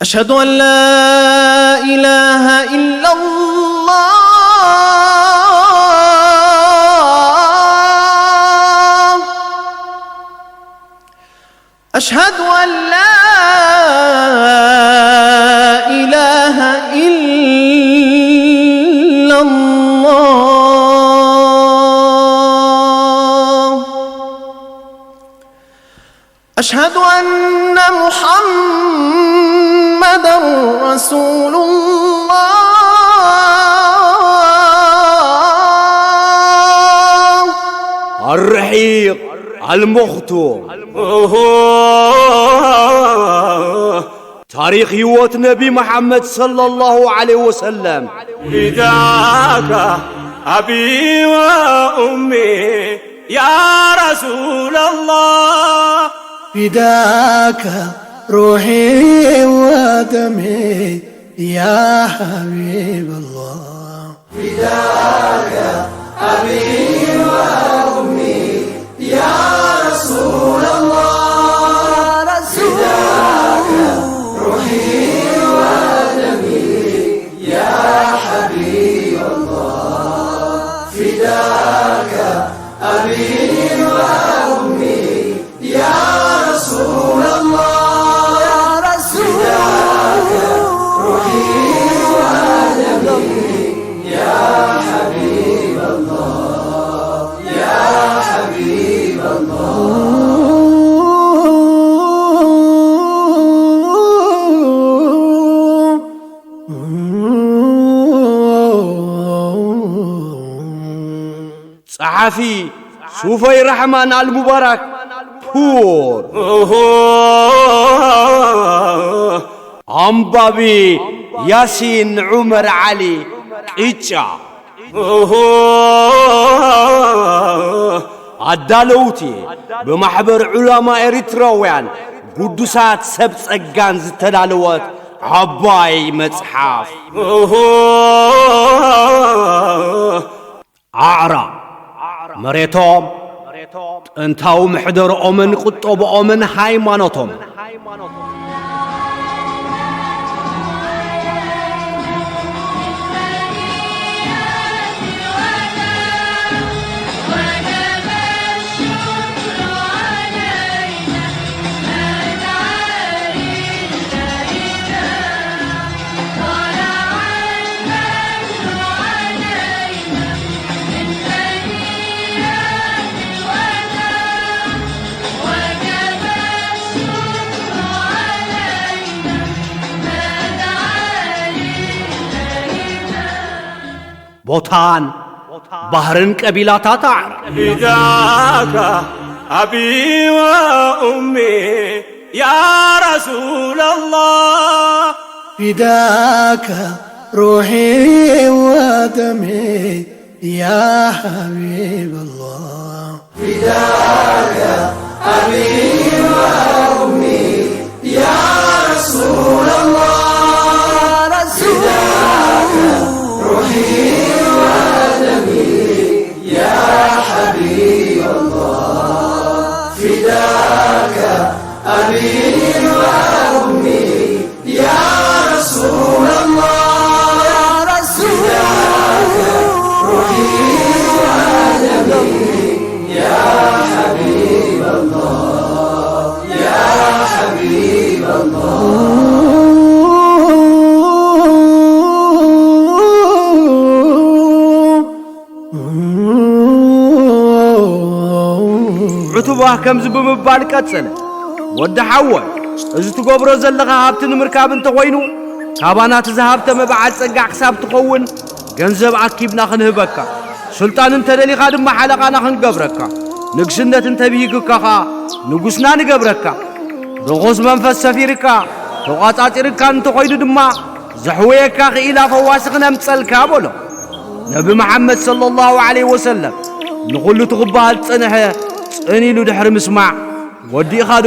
أشهد أن لا إله إلا الله. أشهد أن لا إله إلا الله. أشهد أن محمدا رسول الله. الرحيق المختوم. ታሪኽ ህይወት ነቢ መሓመድ ሰለላሁ ዐለይሂ ወሰለም። فداك أبي وأمي يا رسول الله. فداك روحي ودمي يا حبيب الله. فداك أبي وأمي يا رسول الله. فداك روحي ودمي يا حبيب الله. فداك أبي وأمي يا رسول الله. يا رسول الله. روحي ودمي يا حبيب الله، يا حبيب الله. ጸሓፊ ሱፈይ ራሕማን ኣልሙባራክ ፑር። ኣንባቢ ያሲን ዑመር ዓሊ ቅጫ። ኣዳለውቲ ብማሕበር ዑላማ ኤሪትራውያን ግዱሳት ሰብ ጸጋን ዝተዳለወት ዓባይ መጽሓፍ። ኣዕራብ መሬቶም፣ ጥንታዊ መሕደርኦምን ቁጠብኦምን ሃይማኖቶም። ቦታን ባህርን ቀቢላታት ኣዕራብ። فداك أبي وأمي يا رسول الله. فداك روحي ودمي يا حبيب الله. فداك أبي وأمي يا رسول الله. فداك روحي ودمي يا حبيب الله. فداك أبي وأمي يا رسول الله. يا رسول الله. روحي ودمي يا حبيب الله، يا حبيب الله. ዕቱባ ከምዚ ብምባል ቀጸለ፣ ወዲ ሓወይ፣ እዚ ትገብሮ ዘለኻ ሃብቲ ንምርካብ እንተኾይኑ፣ ካባና እቲ ዝሃብተመ በዓል ጸጋ ክሳብ ትኸውን ገንዘብ ኣኪብና ክንህበካ፣ ስልጣን እንተ ደሊኻ ድማ ሓለቓና ክንገብረካ፣ ንግስነት እንተ ብሂግካ ኸኣ ንጉስና ንገብረካ። ርኹስ መንፈስ ሰፊርካ ተቋጻጺርካ እንተኾይኑ ድማ ዘሕውየካ ክኢላ ፈዋሲ ክነምጸልካ በሎ። ነቢ መሓመድ ሰለላሁ ዐለይሂ ወሰለም ንኹሉ እቲ ክበሃል ዝጸንሐ ጽን ኢሉ ድሕሪ ምስማዕ፣ ወዲእኻዶ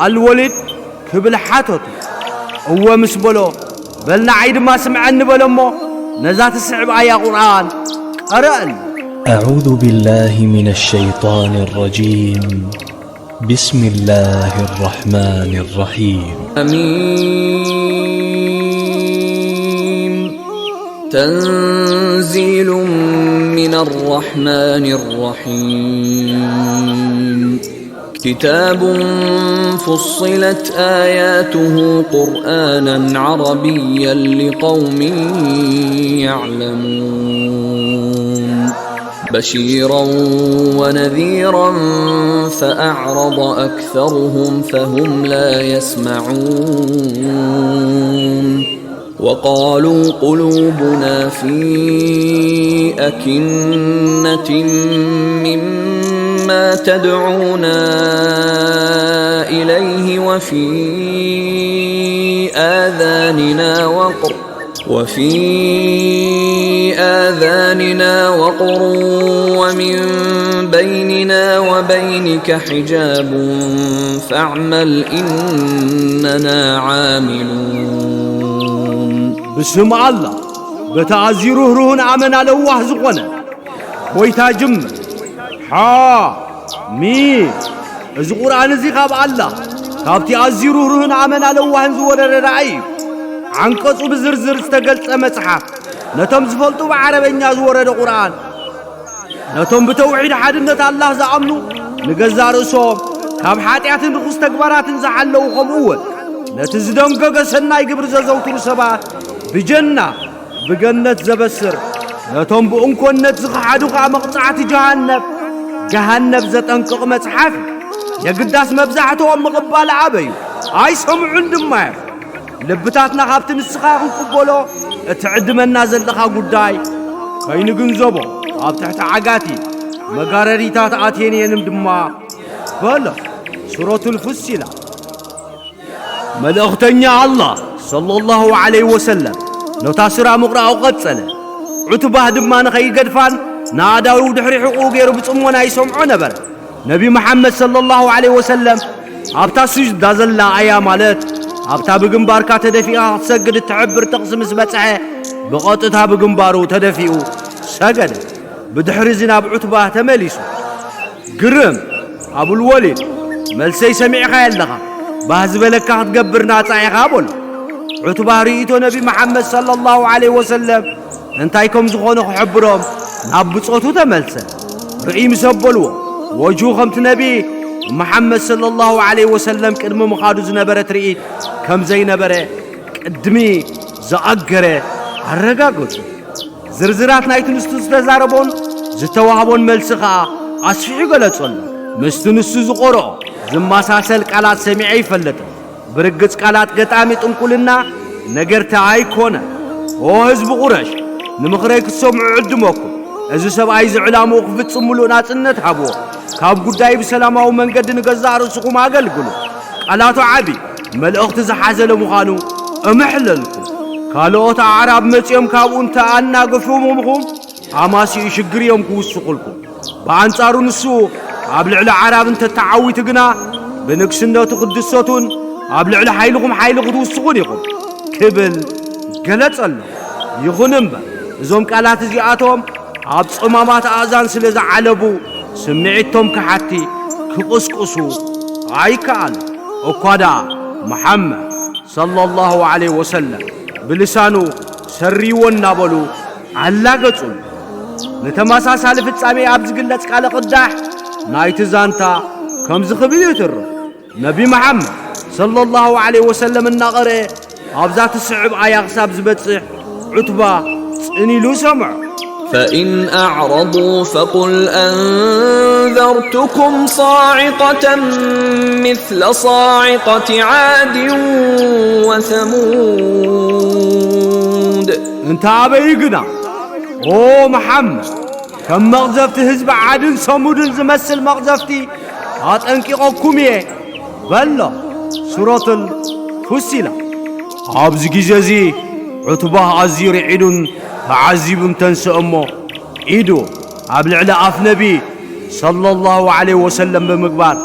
ኣልወሊድ ክብል ሓተቱ። እወ ምስ በሎ፣ በል ንዓይ ድማ ስምዐኒ በሎ እሞ ነዛ ትስዕብ ኣያ ቁርኣን ቀረአሉ። أعوذ بالله من الشيطان الرجيم. بسم الله الرحمن الرحيم. حميم. تنزيل من الرحمن الرحيم. كتاب فصلت آياته قرآنا عربيا لقوم يعلمون. بشيرا ونذيرا فأعرض أكثرهم فهم لا يسمعون. وقالوا قلوبنا في أكنة مما تدعونا إليه وفي آذاننا وقر وفي آذاننا وقر ومن بيننا وبينك حجاب فاعمل إننا عاملون. ብስም ኣላህ፣ በቲ ኣዝዩ ርህሩህን ኣመና ለዋህ ዝኾነ ጎይታ ጅምር። ሓ ሚም። እዚ ቁርኣን እዚ ካብ ኣላህ፣ ካብቲ ኣዝዩ ርህሩህን ኣመና ለዋህን ዝወረደ ራእይ እዩ። ዓንቀጹ ብዝርዝር ዝተገልጸ መጽሓፍ፣ ነቶም ዝፈልጡ ብዓረበኛ ዝወረደ ቁርኣን። ነቶም ብተውሒድ ሓድነት ኣላህ ዝኣምኑ፣ ንገዛእ ርእሶም ካብ ሓጢኣትን ርኹስ ተግባራትን ዝሓለዉ፣ ከምኡ እውን ነቲ ዝደንገገ ሰናይ ግብሪ ዘዘውትሩ ሰባት ብጀና፣ ብገነት ዘበስር፣ ነቶም ብእንኮነት ዝኸሓዱ ኸኣ መቕጻዕቲ ጀሃነብ፣ ገሃነብ ዘጠንቅቕ መጽሓፍ እዩ። የግዳስ መብዛሕትኦም ምቕባል ኣበዩ፣ ኣይሰምዑን ድማ እዮም። ልብታትና ካብቲ ንስኻ ክንቅበሎ እትዕድመና ዘለኻ ጉዳይ ከይንግንዘቦ ኣብ ትሕቲ ዓጋቲ መጋረዲታት ኣትየን እየንም ድማ በሎ። ሱረቱል ፉሲላት። መልእኽተኛ ኣላህ ሰለላሁ ዐለይሂ ወሰለም ነታ ሱራ ምቕራኡ ቀጸለ። ዑትባህ ድማ ንኸይገድፋን ንኣእዳዉ ድሕሪ ሕቑኡ ገይሩ ብጽሞና ይሰምዖ ነበረ። ነቢ መሓመድ ሰለላሁ ዐለይሂ ወሰለም ኣብታ ሱጅዳ ዘላ ኣያ፣ ማለት ኣብታ ብግንባርካ ተደፊእካ ክትሰግድ እትሕብር ጥቕሲ ምስ በጽሐ፣ ብቐጥታ ብግንባሩ ተደፊኡ ሰገደ። ብድሕሪ እዚ ናብ ዑትባህ ተመሊሱ፣ ግርም፣ ኣቡል ወሊድ፣ መልሰይ ሰሚዕካዮ ኣለኻ፣ ባህ ዝበለካ ክትገብር ናጻ ኢኻ በሎ። ዑትባህ ርእይቶ ነቢ መሓመድ ሰለላሁ ዐለይሂ ወሰለም እንታይ ከም ዝኾነ ክሕብሮም ናብ ብጾቱ ተመልሰ። ርእይ ምስ ኣበልዎ፣ ወጅሁ ከምቲ ነቢ መሓመድ ሰለላሁ ዐለይሂ ወሰለም ቅድሚ ምኻዱ ዝነበረ ትርኢት ከም ዘይነበረ ቅድሚ ዝኣገረ ኣረጋገጹ። ዝርዝራት ናይቲ ንሱ ዝተዛረቦን ዝተዋህቦን መልሲ ኸኣ ኣስፊሑ ገለጸሉ። ምስቲ ንሱ ዝቖርኦ ዝመሳሰል ቃላት ሰሚዐ ኣይፈልጥን። ብርግጽ ቃላት ገጣሚ ጥንቁልና ነገርቲ ኣይኮነን። ኦ ህዝቢ ቁረሽ፣ ንምኽረይ ክትሰምዑ እዕድመኩም። እዚ ሰብኣይ እዚ ዕላምኡ ክፍጽም ምሉእ ናጽነት ሃብዎ። ካብ ጉዳይ ብሰላማዊ መንገዲ ንገዛእ ርእስኹም ኣገልግሉ። ቃላቱ ዓቢ መልእኽቲ ዝሓዘለ ምዃኑ እምሕለልኩም። ካልኦት ኣዕራብ መጺኦም ካብኡ እንተ ኣናገፍኩምኹም፣ ኣማሲኡ ሽግር እዮም ክውስኹልኩም። ብኣንጻሩ ንሱ ኣብ ልዕሊ ዓራብ እንተ ተዓዊቱ ግና፣ ብንግስነቱ ክትድሰቱን ኣብ ልዕሊ ሓይልኹም ሓይሊ ክትውስኹን ኢኹም ክብል ገለጸሎም። ይኹን እምበር፣ እዞም ቃላት እዚኣቶም ኣብ ጸማማት ኣእዛን ስለ ዝዓለቡ፣ ስምዒቶም ከሓቲ ክቕስቅሱ ኣይከኣሉ። እኳ ደኣ መሓመድ ሰለላሁ ዐለይሂ ወሰለም ብልሳኑ ሰሪዎ እናበሉ ኣላገጹሉ። ንተመሳሳሊ ፍጻሜ ኣብ ዝግለጽ ቃለ ቅዳሕ ናይቲ ዛንታ ከምዚ ክብል ይትርኽ። ነቢ መሓመድ ሰለላሁ ዐለይሂ ወሰለም እናቐረአ ኣብዛ ትስዕብ ኣያ ክሳብ ዝበጽሕ ዑትባ ጽን ኢሉ ሰምዖ። فإن أعرضوا فقل أنذرتكم صاعقة مثل صاعقة عاد وثمود. እንተ ኣበዩ ግና፣ ኦ መሓመድ፣ ከም መቕዘፍቲ ህዝቢ ዓድን ሰሙድን ዝመስል መቕዘፍቲ ኣጠንቂቐኩም እየ በሎ። ሱረቱል ፉሲላት። ኣብዚ ግዜ እዚ ዑትባህ ኣዝዩ ርዒዱን ተዓዚቡን ተንስአ እሞ፣ ኢዱ ኣብ ልዕሊ ኣፍ ነቢ ሰለላሁ ዐለይሂ ወሰለም ብምግባር፣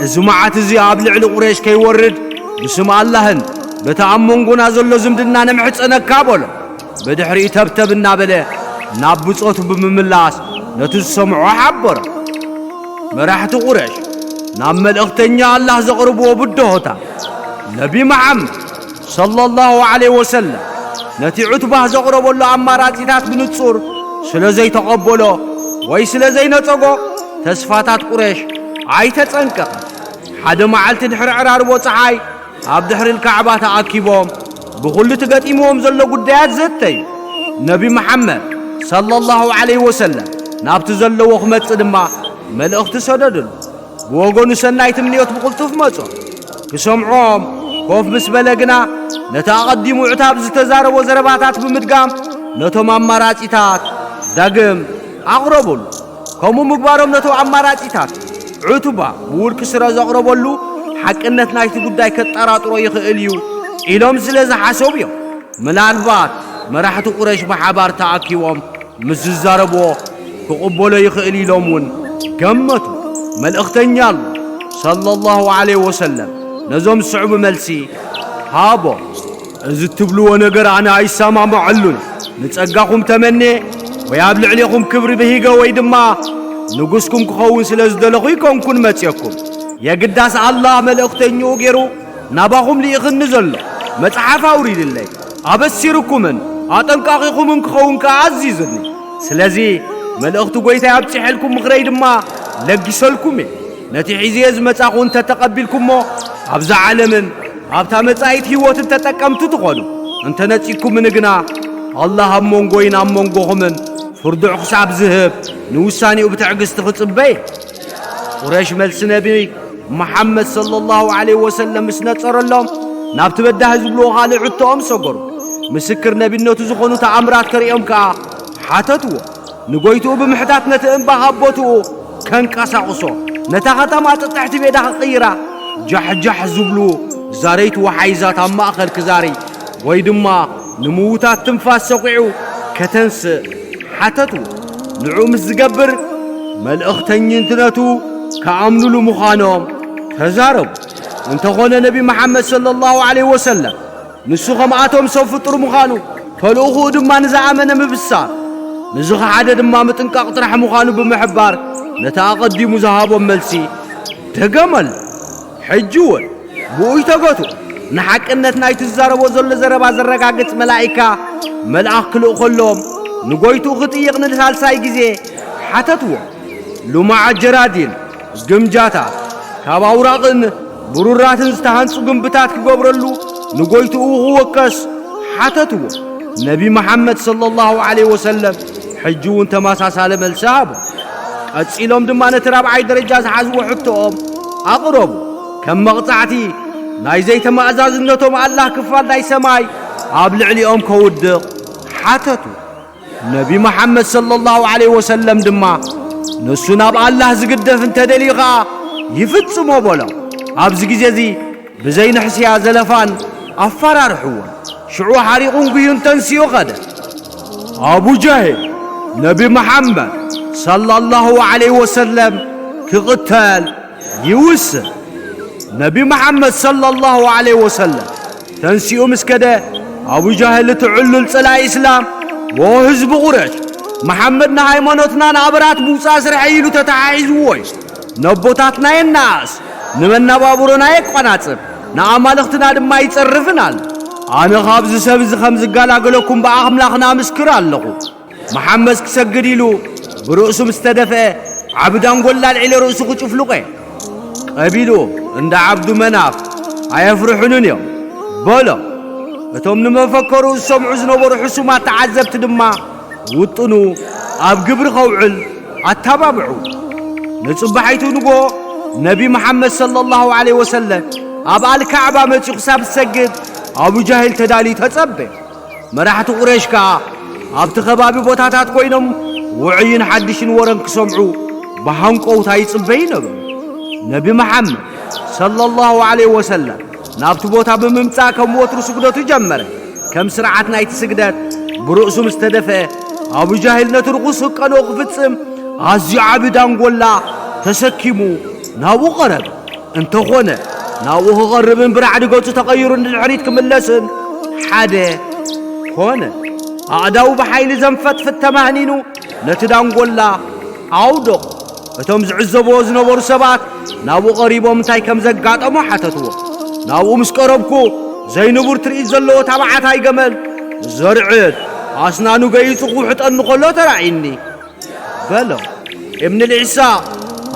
እዚ መዓት እዚ ኣብ ልዕሊ ቁረይሽ ከይወርድ ብስም ኣላህን በቲ ኣብ መንጎና ዘሎ ዝምድና ንምሕጸነካ በሎ። ብድሕሪኡ ተብተብ እናበለ ናብ ብጾቱ ብምምላስ ነቲ ዝሰምዖ ሓበሮ። መራሕቲ ቁረሽ ናብ መልእኽተኛ ኣላህ ዘቕርብዎ ብድሆታት፣ ነቢ መሓመድ ሰለላሁ ዐለይሂ ወሰለም ነቲ ዑትባህ ዘቕረበሉ ኣማራጺታት ብንጹር ስለ ዘይተቐበሎ ወይ ስለ ዘይነጸጎ፣ ተስፋታት ቁሬሽ ኣይተጸንቀቐን። ሓደ መዓልቲ ድሕሪ ዕራርቦ ጸሓይ፣ ኣብ ድሕሪ ካዕባ ተኣኪቦም ብኹሉ እቲ ገጢምዎም ዘሎ ጉዳያት ዘተዩ። ነቢ መሓመድ ሰለላሁ ዐለይሂ ወሰለም ናብቲ ዘለዎ ክመጽእ ድማ መልእኽቲ ሰደዱሉ። ብወገኑ ሰናይ ትምንዮት ብቕልጡፍ መጾ። ክሰምዖም ኮፍ ምስ በለ ግና፣ ነቲ ኣቐዲሙ ዕታብ ዝተዛረቦ ዘረባታት ብምድጋም፣ ነቶም ኣማራጺታት ዳግም ኣቕረቡሉ። ከምኡ ምግባሮም ነቶም ኣማራጺታት ዑትባ ብውልቂ ስረ ዘቕረበሉ፣ ሓቅነት ናይቲ ጉዳይ ከጠራጥሮ ይኽእል እዩ ኢሎም ስለ ዝሓሰቡ እዮም። ምናልባት መራሕቲ ቁረሽ ብሓባር ተኣኪቦም ምስ ዝዛረብዎ ክቕበሎ ይኽእል ኢሎም እውን ገመቱ። መልእኽተኛ ኣላህ ሰለላሁ ዐለይሂ ወሰለም ነዞም ዝስዕቡ መልሲ ሃቦ። እዚ እትብልዎ ነገር ኣነ ኣይሰማምዐሉን። ንጸጋኹም ተመንየ ወይ ኣብ ልዕሌኹም ክብሪ ብሂገ ወይ ድማ ንጉስኩም ክኸውን ስለ ዝደለኹ ኣይኮንኩን መጽየኩም። የግዳስ ኣላህ መልእኽተኛኡ ገይሩ ናባኹም ልኢኽኒ ዘሎ መጽሓፍ ኣውሪድለይ፣ ኣበሲርኩምን ኣጠንቃቒኹምን ክኸውን ከኣ ኣዚዙኒ። ስለዚ መልእኽቲ ጐይታይ ኣብጺሐልኩም፣ ምኽረይ ድማ ለጊሰልኩም እየ። ነቲ ሒዝየ ዝመጻኹ እንተ ተቐቢልኩሞ፣ ኣብዛ ዓለምን ኣብታ መጻኢት ህይወትን ተጠቀምቲ ትኾኑ። እንተ ነጺግኩምኒ ግና፣ ኣላህ ኣብ መንጎይን ኣብ መንጎኹምን ፍርዱዕ ክሳብ ዝህብ ንውሳኔኡ ብትዕግስቲ ክጽበ እየ። ቁረይሽ መልሲ ነቢ መሓመድ ሰለላሁ ዐለይሂ ወሰለም ምስ ነጸረሎም፣ ናብቲ በዳሂ ዝብልዎ ካልእ ሕቶኦም ሰገሩ። ምስክር ነቢነቱ ዝኾኑ ተኣምራት ከርእዮም ከኣ ሓተትዎ። ንጎይትኡ ብምሕታት ነቲ እምባ ካብ ቦትኡ ከንቀሳቕሶ፣ ነታ ኸተማ ጥጥሕቲ ሜዳ ክቕይራ፣ ጃሕጃሕ ዝብሉ ዛረይቲ ወሓይዛት ኣብ ማእከል ክዛሪ፣ ወይ ድማ ንምዉታት ትንፋስ ሰኺዑ ከተንስእ ሓተትዎ። ንዑ ምስ ዝገብር፣ መልእኽተኝነቱ ክኣምኑሉ ምዃኖም ተዛረቡ። እንተኾነ ነቢ መሓመድ ሰለላሁ ዐለይሂ ወሰለም፣ ንሱ ከምኣቶም ሰብ ፍጡር ምዃኑ፣ ተልእኾኡ ድማ ንዝኣመነ ምብሳር፣ ንዝኸሓደ ድማ ምጥንቃቕ ጥራሕ ምዃኑ ብምሕባር፣ ነቲ ኣቐዲሙ ዝሃቦም መልሲ ደገመሉ። ሕጂ እውን ብኡ ይተገቱ። ንሓቅነት ናይቲ ዝዛረቦ ዘሎ ዘረባ ዘረጋግጽ መላኢካ መልኣኽ ክልእኸሎም ንጎይትኡ ክጥይቕ ንሳልሳይ ግዜ ሓተትዎ። ልሙዓት ጀራዲን፣ ግምጃታት፣ ካብ ኣውራቕን ብሩራትን ዝተሃንጹ ግንብታት ክገብረሉ ንጎይትኡ ክወከስ ሓተትዎ። ነቢ መሓመድ ሰለላሁ ዐለይሂ ወሰለም ሕጂ እውን ተመሳሳሊ መልሲ ሃቦ። ቀጺሎም ድማ ነቲ ራብዓይ ደረጃ ዝሓዝዎ ሕቶኦም ኣቕረቡ። ከም መቕጻዕቲ ናይ ዘይተማእዛዝነቶም ኣላህ ክፋል ናይ ሰማይ ኣብ ልዕሊኦም ከውድቕ ሓተቱ። ነቢ መሓመድ ሰለላሁ ዐለይሂ ወሰለም ድማ፣ ንሱ ናብ ኣላህ ዝግደፍ እንተ ደልዩ ኸኣ ይፍጽሞ በሎም። ኣብዚ ግዜ እዚ ብዘይ ንሕስያ ዘለፋን ኣፈራርሕዎን። ሽዑ ሓሪቑን ጉህዩን ተንሲኡ ኸደ። ኣቡ ጀህል ነቢ መሓመድ ሰለላሁ ዐለይሂ ወሰለም ክቕተል ይውስን። ነቢ መሓመድ ሰለላሁ ዐለይሂ ወሰለም ተንሲኡ ምስ ከደ፣ ኣቡ ጃህል እቲ ዕሉል ጸላኢ እስላም፣ "ዎ ህዝቢ ቁረሽ፣ መሓመድ ንሃይማኖትና ንኣበራት ምውጻእ ስርሐይ ኢሉ ተተሓሒዝዎ እዩ። ነቦታትና የነኣእስ፣ ንመነባብሮና የቋናጽብ፣ ንኣማልኽትና ድማ ይጸርፍን ኣሎ። ኣነ ካብዚ ሰብ እዚ ከም ዝገላገለኩም ብኣምላኽና ምስክር ኣለኹ። መሓመድ ክሰግድ ኢሉ ብርእሱ ምስ ተደፍአ፣ ዓቢ ዳንጎላ ኣልዒለ ርእሱ ክጭፍልቖ እየ። ቀቢሉ እንዳ ዓብዱ መናፍ ኣየፍርሑንን እዮም" በሎ። እቶም ንመፈከሩ ዝሰምዑ ዝነበሩ ሕሱማት ተዓዘብቲ ድማ ውጥኑ ኣብ ግብሪ ከውዕል ኣተባብዑ። ንጽባሒቱ ንግሆ ነቢ መሓመድ ሰለላሁ ዐለይሂ ወሰለም ኣብ ኣልካዕባ መጺኡ ክሳብ ዝሰግድ ኣቡ ጃሂል ተዳልዩ ተጸበ። መራሕቲ ቁረይሽ ከኣ ኣብቲ ከባቢ ቦታታት ኮይኖም ውዑይን ሓድሽን ወረን ክሰምዑ ብሃንቀውታ ይጽበዩ ነበሩ። ነቢ መሓመድ ሰለላሁ ዐለይሂ ወሰለም ናብቲ ቦታ ብምምጻእ ከም ወትሩ ስግደቱ ጀመረ። ከም ስርዓት ናይቲ ስግደት ብርእሱ ምስ ተደፍአ፣ ኣቡ ጃሂል ነቲ ርኹስ ህቀንኡ ክፍጽም ኣዝዩ ዓቢ ዳንጎላ ተሰኪሙ ናብኡ ቀረበ። እንተኾነ ናብኡ ክቐርብን ብራዕዲ ገጹ ተቐይሩ ንድሕሪት ክምለስን ሓደ ኮነ። ኣእዳዉ ብሓይሊ ዘንፈጥፍጥ ተማህኒኑ ነቲ ዳንጎላ ኣውደቑ። እቶም ዝዕዘብዎ ዝነበሩ ሰባት ናብኡ ቀሪቦም እንታይ ከም ዘጋጠሞ ሓተትዎ። ናብኡ ምስ ቀረብኩ፣ ዘይንቡር ትርኢት ዘለዎ ታብዓታይ ገመል ዘርዕድ ኣስናኑ ገይጹ ክውሕጠኒ ከሎ ተራእዩኒ በሎ። እብን ልዒሳ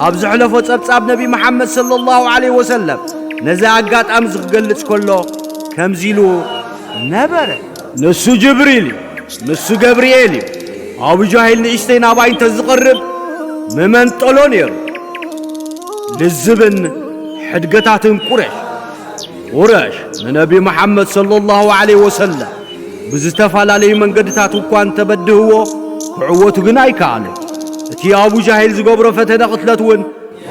ኣብ ዘሕለፎ ጸብጻብ ነቢ መሓመድ ሰለላሁ ዐለይሂ ወሰለም ነዚ ኣጋጣሚ እዚ ክገልጽ ከሎ ከምዚ ኢሉ ነበረ። ንሱ ጅብሪል እዩ፣ ንሱ ገብርኤል እዩ። ኣቡ ጃሂል ንእሽተይ ናባይ እንተዝቐርብ ምመንጠሎ ነይሩ። ልዝብን ሕድገታትን ቁረሽ። ቁረሽ ንነቢ መሓመድ ሰለላሁ ዐለይሂ ወሰለም ብዝተፈላለዩ መንገድታት እኳ እንተበድህዎ፣ ክዕወቱ ግን ኣይከኣሉን። እቲ ኣቡ ጃሂል ዝገብሮ ፈተነ ቅትለት እውን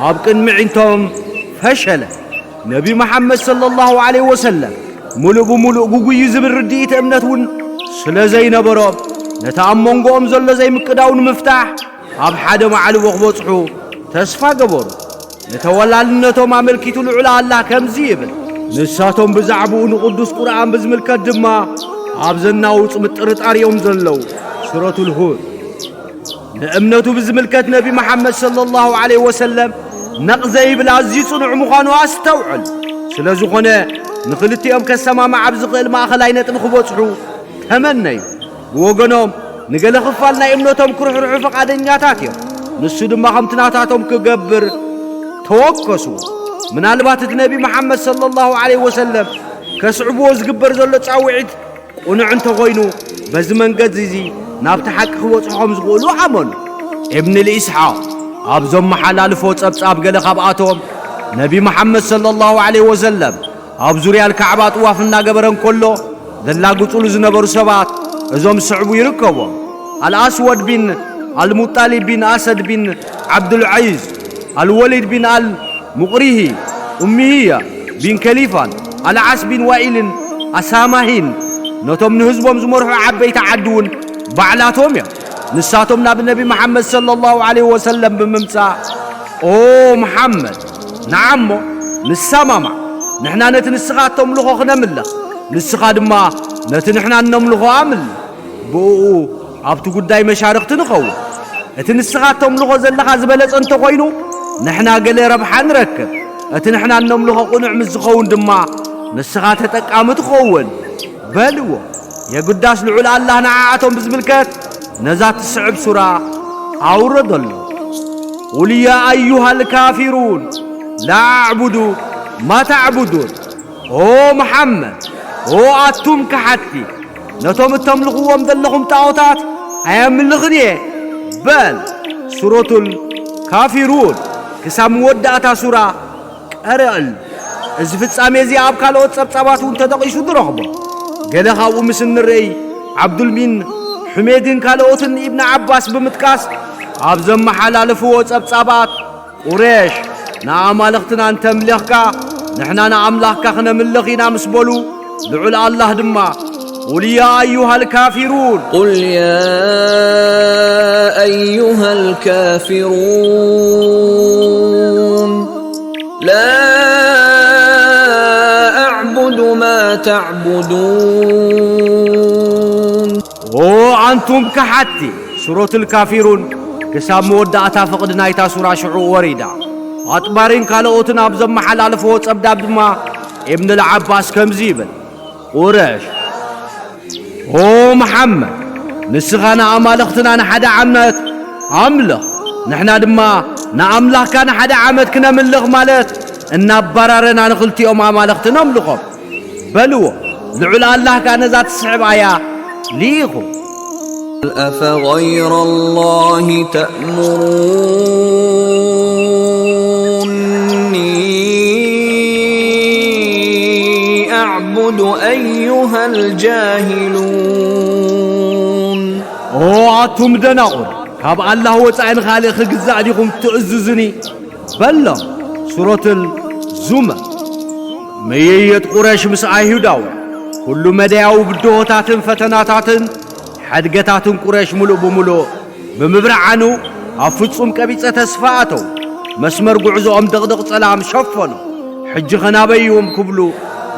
ኣብ ቅድሚ ኣዒንቶም ፈሸለ። ነቢ መሓመድ ሰለላሁ ዐለይሂ ወሰለም ሙሉእ ብሙሉእ ግጉይ እዩ ዝብል ርድኢት እምነት እውን ስለ ዘይነበሮም፣ ነቲ ኣብ መንጎኦም ዘሎ ዘይምቅዳው ንምፍታሕ ኣብ ሓደ ማዕልቦ ክበጽሑ ተስፋ ገበሩ። ንተወላልነቶም ኣመልኪቱ ልዑል ኣላህ ከምዚ ይብል፣ ንሳቶም ብዛዕባኡ ንቅዱስ ቁርኣን ብዝምልከት ድማ ኣብ ዘናውጽ ምጥርጣር እዮም ዘለዉ። ሱረቱል ሁድ። ንእምነቱ ብዝምልከት ነቢ መሓመድ ሰለላሁ ዐለይሂ ወሰለም ነቕ ዘይብል ኣዝዩ ጽኑዕ ምዃኑ ኣስተውዕል። ስለ ዝኾነ ንኽልቲኦም ከሰማምዕ ኣብ ዝኽእል ማእኸላይ ነጥቢ ክበጽሑ ተመነዩ። ብወገኖም ንገለ ክፋል ናይ እምነቶም ክርሕርሑ ፈቓደኛታት እዮም። ንሱ ድማ ከምቲ ናታቶም ክገብር ተወከስዎ። ምናልባት እቲ ነቢ መሓመድ ሰለላሁ ዐለይሂ ወሰለም ከስዕብዎ ዝግበር ዘሎ ጻውዒት ቅኑዕ እንተኾይኑ፣ በዚ መንገዲ እዚ ናብቲ ሓቂ ክበጽሑ ከም ዝኽእሉ ኣመኑ። እብን ልኢስሓቅ ኣብ ዘመሓላልፎ ጸብጻብ ገለ ካብኣቶም ነቢ መሓመድ ሰለላሁ ዐለይሂ ወሰለም ኣብ ዙርያ ልካዕባ ጥዋፍ እናገበረ እንከሎ ዘላግጹሉ ዝነበሩ ሰባት እዞም ዝስዕቡ ይርከብዎም። ኣልኣስወድ ቢን ኣልሙጣሊብ ቢን ኣሰድ ቢን ዓብዱልዓዚዝ፣ ኣልወሊድ ቢን ኣልሙቕሪሂ፣ ኡሚያ ቢን ከሊፋን፣ ኣልዓስ ቢን ዋኢልን ኣሳማሂን፣ ነቶም ንህዝቦም ዝመርሑ ዓበይቲ ዓዲ እውን ባዕላቶም እዮም። ንሳቶም ናብ ነቢ መሓመድ ሰለላሁ ዐለይሂ ወሰለም ብምምጻእ፣ ኦ መሓመድ፣ ንዓሞ ንሰማማዕ፣ ንሕና ነቲ ንስኻ እተምልኾ ክነምልኽ፣ ንስኻ ድማ ነቲ ንሕና እነምልኾ ኣምልኽ። ብእኡ ኣብቲ ጉዳይ መሻርኽቲ ንኸውን። እቲ ንስኻ እተምልኾ ዘለኻ ዝበለጸ እንተኾይኑ፣ ንሕና ገለ ረብሓ ንረክብ። እቲ ንሕና እነምልኾ ቅኑዕ ምስ ዝኸውን ድማ፣ ንስኻ ተጠቃሚ ትኸውን በልዎ። የግዳስ ልዑል ኣላህ ንዓኣቶም ብዝምልከት ነዛ ትስዕብ ሱራ ኣውረደሎም። ቁል ያ ኣዩሃ ልካፊሩን ላ ኣዕቡዱ ማ ተዕቡዱን። ኦ መሓመድ፣ ኦ ኣቱም ከሓድቲ፣ ነቶም እተምልኽዎም ዘለኹም ጣዖታት ኣየምልኽን እየ በል። ሱረቱል ካፊሩን ክሳብ መወዳእታ ሱራ ቀረአሉ። እዚ ፍጻሜ እዚ ኣብ ካልኦት ጸብጻባት እውን ተጠቒሱ ንረኽቦ። ገለ ካብኡ ምስ እንርእይ፣ ዓብዱል ቢን ሑሜድን ካልኦትን ንኢብን ዓባስ ብምጥቃስ ኣብ ዘመሓላለፍዎ ጸብጻባት፣ ቁሬሽ ንኣማልኽትና እንተምለኽካ፣ ንሕና ንኣምላኽካ ክነምልኽ ኢና ምስ በሉ፣ ልዑል ኣላህ ድማ፣ ቁል ያ ኣዩሃ ልካፊሩን። قل يا أيها الكافرون لا أعبد ما تعبدون ኦ ኣንቱም ከሓድቲ፣ ሱረቱል ካፊሩን ክሳብ መወዳእታ ፍቕዲ ናይታ ሱራ ሽዑ ወሪዳ። ኣጥባሪን ካልኦትን ኣብ ዘመሓላለፍዎ ጸብጻብ ድማ፣ ኢብን ልዓባስ ከምዚ ይብል፣ ቁረሽ፣ ኦ መሓመድ፣ ንስኻ ንኣማልኽትና ንሓደ ዓመት ኣምልኽ፣ ንሕና ድማ ንኣምላኽካ ንሓደ ዓመት ክነምልኽ ማለት፣ እናባራረና ንኽልቲኦም ኣማልኽቲ ነምልኾም በልዎ። ልዑል ኣላህ ከኣ ነዛ ትስዕብ ኣያ ልኢኹ። أفغير الله تأمروني أعبد أيها الجاهلون ኦ ኣቱም ደናቑር፣ ካብ ኣላህ ወጻኢ ንኻልእ ክግዛእ ዲኹም ትእዝዙኒ? በሎም። ሱረቱል ዙመር። ምይይጥ ቁረሽ ምስ ኣይሁዳውያን፣ ኩሉ መዳያዊ ብድሆታትን ፈተናታትን ሓድገታትን ቁረሽ ምሉእ ብምሉእ ብምብርዓኑ፣ ኣብ ፍጹም ቀቢጸ ተስፋ ኣተው። መስመር ጉዕዞኦም ድቕድቕ ጸላም ሸፈኖ። ሕጂ ኸ ናበይ እዮም ክብሉ፣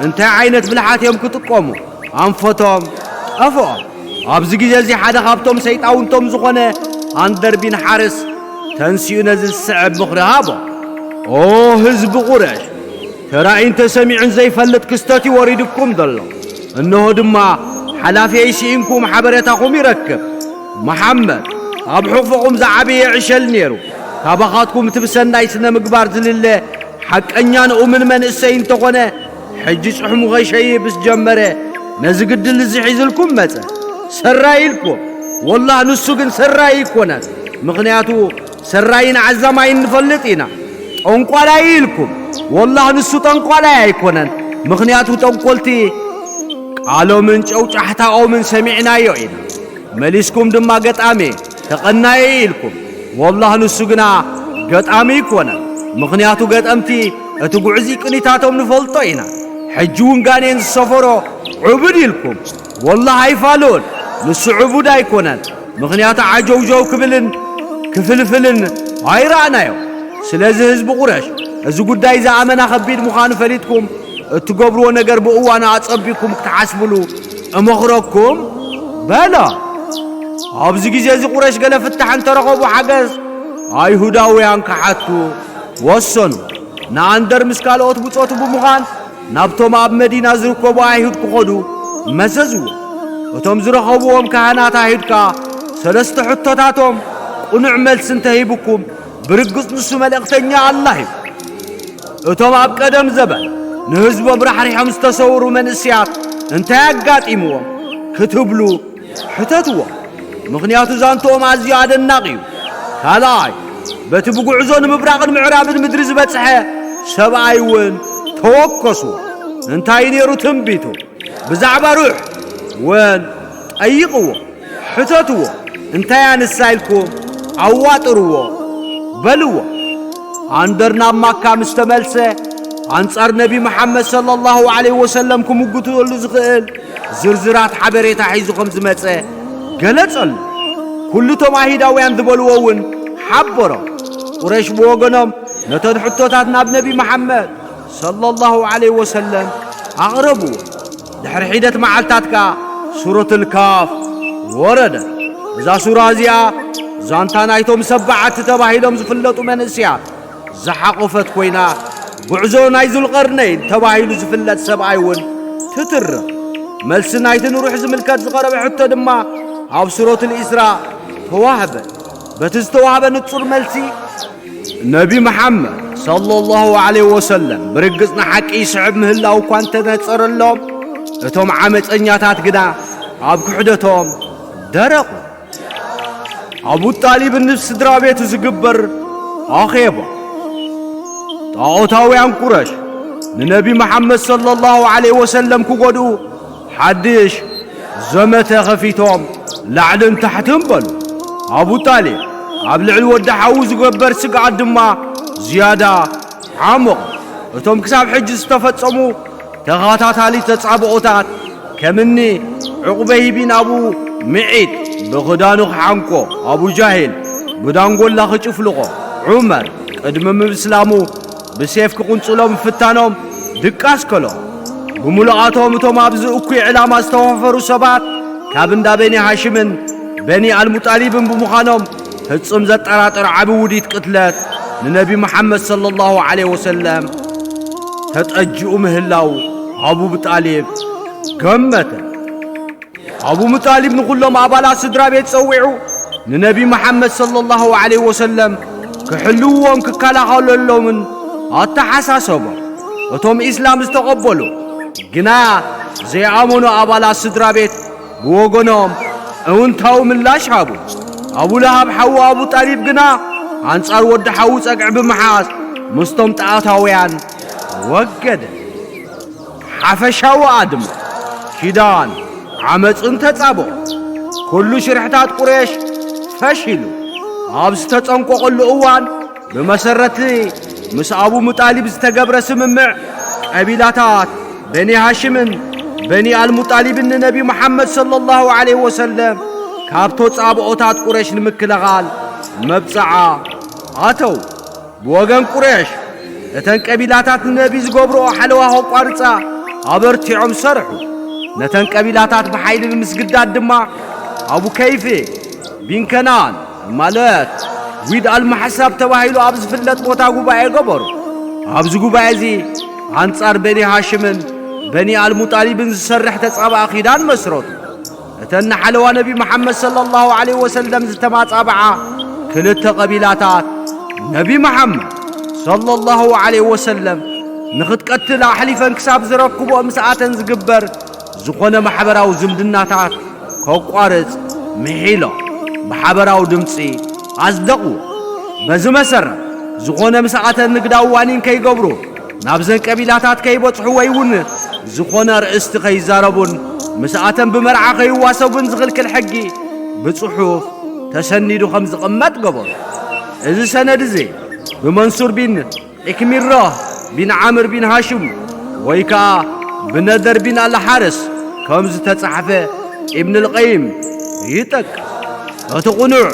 እንታይ ዓይነት ብልሓት እዮም ክጥቀሙ? ኣንፈቶም ጠፍኦም። ኣብዚ ግዜ እዚ ሓደ ካብቶም ሰይጣውንቶም ዝኾነ ኣንደር ቢን ሓርስ ተንሲኡ ነዚ ዝስዕብ ምኽሪ ሃቦ። ኦ ህዝቢ ቁረሽ፣ ተራእዩን ተሰሚዑን ዘይፈልጥ ክስተት እዩ ወሪድኩም ዘሎ። እንሆ ድማ ሓላፊየይ ስኢንኩም ሓበሬታኹም ይረክብ። መሓመድ ኣብ ሕቑፍኹም ዝዓበየ ዕሸል ነይሩ። ካባኻትኩም እቲ ብሰናይ ስነ ምግባር ዝልለ ሓቀኛን እሙን መንእሰይ እንተኾነ፣ ሕጂ ጽሕሙ ከይሸይብ ምስ ጀመረ፣ ነዚ ግድል እዚ ሒዝልኩም መጸ። ሰራይ ኢልኩም። ወላህ ንሱ ግን ሰራይ ኣይኮነን። ምኽንያቱ ሰራይን ዓዛማይን ንፈልጥ ኢና። ጠንቋላይ ኢልኩም። ወላህ ንሱ ጠንቋላይ ኣይኮነን። ምኽንያቱ ጠንቆልቲ ቃሎምን ጨውጫሕታኦምን ሰሚዕናዮ ኢና። መሊስኩም ድማ ገጣሚ፣ ተቐናየ ኢልኩም። ወላህ ንሱ ግና ገጣሚ ኣይኮነን። ምኽንያቱ ገጠምቲ እቲ ጉዕዚ ቅኒታቶም ንፈልጦ ኢና። ሕጂ እውን ጋኔን ዝሰፈሮ ዕቡድ ኢልኩም። ወላህ ኣይፋልኡን። ንሱ ዕቡድ ኣይኮነን። ምኽንያቱ ዓጀውጀው ክብልን ክፍልፍልን ኣይረኣናዮ። ስለዚ ህዝቢ ቁረሽ፣ እዚ ጉዳይ እዚ ኣመና ከቢድ ምዃኑ ፈሊጥኩም፣ እትገብርዎ ነገር ብእዋኑ ኣጸቢኩም ክትሓስብሉ እመኽረኩም። በለ። ኣብዚ ግዜ እዚ ቁረሽ ገለ ፍታሕ እንተረኸቡ ሓገዝ ኣይሁዳውያን ክሓቱ ወሰኑ። ንኣንደር ምስ ካልኦት ብጾቱ ብምዃን ናብቶም ኣብ መዲና ዝርከቡ ኣይሁድ ክኸዱ መዘዝዎ። እቶም ዝረኸብዎም ካህናት ኣይሁድ ከኣ ሰለስተ ሕቶታቶም ቅኑዕ መልሲ እንተሂብኩም፣ ብርግጽ ንሱ መልእኽተኛ ኣላህ እዩ። እቶም ኣብ ቀደም ዘበን ንህዝቦም ራሕሪሖም ዝተሰውሩ መንእስያት እንታይ ኣጋጢምዎም ክትብሉ ሕተትዎ። ምኽንያቱ ዛንትኦም ኣዝዩ ኣደናቒ እዩ። ካልኣይ፣ በቲ ብጉዕዞ ንምብራቕን ምዕራብን ምድሪ ዝበጽሐ ሰብኣይ እውን ተወከስዎ። እንታይ ነይሩ ትንቢቱ? ብዛዕባ ሩሕ እውን ጠይቕዎ፣ ሕተትዎ። እንታይ ኣንሳ ኢልኩም ኣዋጥርዎ በልዎ። ኣንደር ናብ ማካ ምስ ተመልሰ፣ ኣንጻር ነቢ መሓመድ ሰለላሁ ዐለይሂ ወሰለም ክምጉተሉ ዝኽእል ዝርዝራት ሓበሬታ ሒዙ ከም ዝመጸ ገለጸሉ። ኩሉቶም ኣይሁዳውያን ዝበልዎ እውን ሓበሮም። ቁረሽ ብወገኖም ነተን ሕቶታት ናብ ነቢ መሓመድ ሰለላሁ ዐለይሂ ወሰለም ኣቕረብዎ። ድሕሪ ሒደት መዓልታት ከኣ ሱረቱል ካፍ ወረደት። እዛ ሱራ እዚኣ ዛንታ ናይቶም ሰባዓቲ ተባሂሎም ዝፍለጡ መንእስያት ዝሓቖፈት ኮይና፣ ጉዕዞ ናይ ዙልቀርነይን ተባሂሉ ዝፍለጥ ሰብኣይ እውን ትትርኽ። መልሲ ናይቲ ንሩሕ ዝምልከት ዝቐረበ ሕቶ ድማ ኣብ ሱረቱል ኢስራእ ተዋህበ። በቲ ዝተዋህበ ንጹር መልሲ፣ ነቢ መሓመድ ሰለላሁ ዐለይሂ ወሰለም ብርግጽ ንሓቂ ይስዕብ ምህላው እኳ እንተነጸረሎም፣ እቶም ዓመጸኛታት ግና ኣብ ክሕደቶም ደረቑ። ኣቡ ጣሊብ ምስ ስድራ ቤቱ ዝግበር ኣኼባ። ጣዖታውያን ቁረሽ ንነቢ መሓመድ ሰለላሁ ዐለይሂ ወሰለም ክጎድኡ ሓድሽ ዘመተ ኸፊቶም ላዕልን ታሕትን በሉ። ኣቡ ጣሊብ ኣብ ልዕሊ ወዲ ሓዉ ዝገበር ስግኣት ድማ ዝያዳ ዓሞቕ። እቶም ክሳብ ሕጂ ዝተፈጸሙ ተኸታታሊ ተጻብኦታት፣ ከምኒ ዑቕበይ ቢን ኣቡ ምዒጥ ብኽዳኑ ክሓንቆ፣ ኣቡ ጃሂል ብዳንጎላ ክጭፍልቖ፣ ዑመር ቅድሚ ምብስላሙ ብሴፍ ክቕንጽሎ ምፍታኖም ድቃስ ከሎ። ብምሉኣቶም እቶም ኣብዚ እኩይ ዕላማ ዝተዋፈሩ ሰባት ካብ እንዳ በኒ ሃሽምን በኒ ኣልሙጣሊብን ብምዃኖም፣ ፍጹም ዘጠራጥር ዓቢ ውዲት ቅትለት ንነቢ መሓመድ ሰለላሁ ዐለይሂ ወሰለም ተጠጅኡ ምህላው ኣቡ ጣሊብ ገመተ። ኣቡ ሙጣሊብ ንኹሎም ኣባላት ስድራ ቤት ጸዊዑ ንነቢ መሓመድ ሰለላሁ ዐለይሂ ወሰለም ክሕልውዎም ክከላኸለሎምን ኣተሓሳሰቦም። እቶም ኢስላም ዝተቐበሉ ግና ዘይኣመኑ ኣባላት ስድራ ቤት ብወገኖም እውንታዊ ምላሽ ሃቡ። ኣቡ ለሃብ ሓዉ ኣቡ ጣሊብ ግና ኣንጻር ወዲ ሓዉ ጸግዒ ብምሓዝ ምስቶም ጣዖታውያን ወገደ። ሓፈሻዊ ኣድማ፣ ኪዳን፣ ዓመጽን ተጻብኦ፣ ኩሉ ሽርሕታት ቁሬሽ ፈሺሉ ኣብ ዝተጸንቀቐሉ እዋን፣ ብመሰረቲ ምስ ኣቡ ሙጣሊብ ዝተገብረ ስምምዕ፣ ቀቢላታት በኒ ሃሽምን በኒ ኣልሙጣሊብን ንነቢ መሓመድ ሰለላሁ ዐለይሂ ወሰለም ካብ ተጻብኦታት ቁሬሽ ንምክልኻል መብጽዓ ኣተው። ብወገን ቁሬሽ፣ እተን ቀቢላታት ንነቢ ዝገብርኦ ሓለዋ ከቋርጻ ኣበርቲዖም ሰርሑ። ነተን ቀቢላታት ብሓይሊ ንምስግዳድ ድማ ኣቡ ከይፍ ቢን ከናን፣ ማለት ዊድ ኣልማሕሳብ ተባሂሉ ኣብ ዝፍለጥ ቦታ ጉባኤ ገበሩ። ኣብዚ ጉባኤ እዚ ኣንጻር በኒ ሃሽምን በኒ ኣልሙጣሊብን ዝሰርሕ ተጻባኢ ኪዳን መስረቱ። እተን ንሓለዋ ነቢ መሓመድ ሰለላሁ ዐለይሂ ወሰለም ዝተማጻብዓ ክልተ ቀቢላታት፣ ነቢ መሓመድ ሰለላሁ ዐለይሂ ወሰለም ንኽትቀትል ኣሕሊፈን ክሳብ ዝረክብኦ ምስኣተን ዝግበር ዝኾነ ማሕበራዊ ዝምድናታት ከቋርጽ ምሒሎ ብሓበራዊ ድምጺ ኣጽደቑ። በዚ መሰረት፣ ዝኾነ ምስኣተን ንግዳዊ ዋኒን ከይገብሩ፣ ናብዘን ቀቢላታት ከይበጽሑ ወይ እውን ዝኾነ ኣርእስቲ ከይዛረቡን ምስኣተን ብመርዓ ከይዋሰቡን ዝኽልክል ሕጊ ብጽሑፍ ተሰኒዱ ከም ዝቕመጥ ገበሩ። እዚ ሰነድ እዚ ብመንሱር ቢን ኢክሚሮህ ቢን ዓምር ቢን ሃሽም ወይ ከኣ ብነደር ቢን ኣልሓርስ ከም ዝተጻሕፈ ኢብን ኣልቀይም ይጠቅስ። እቲ ቅኑዕ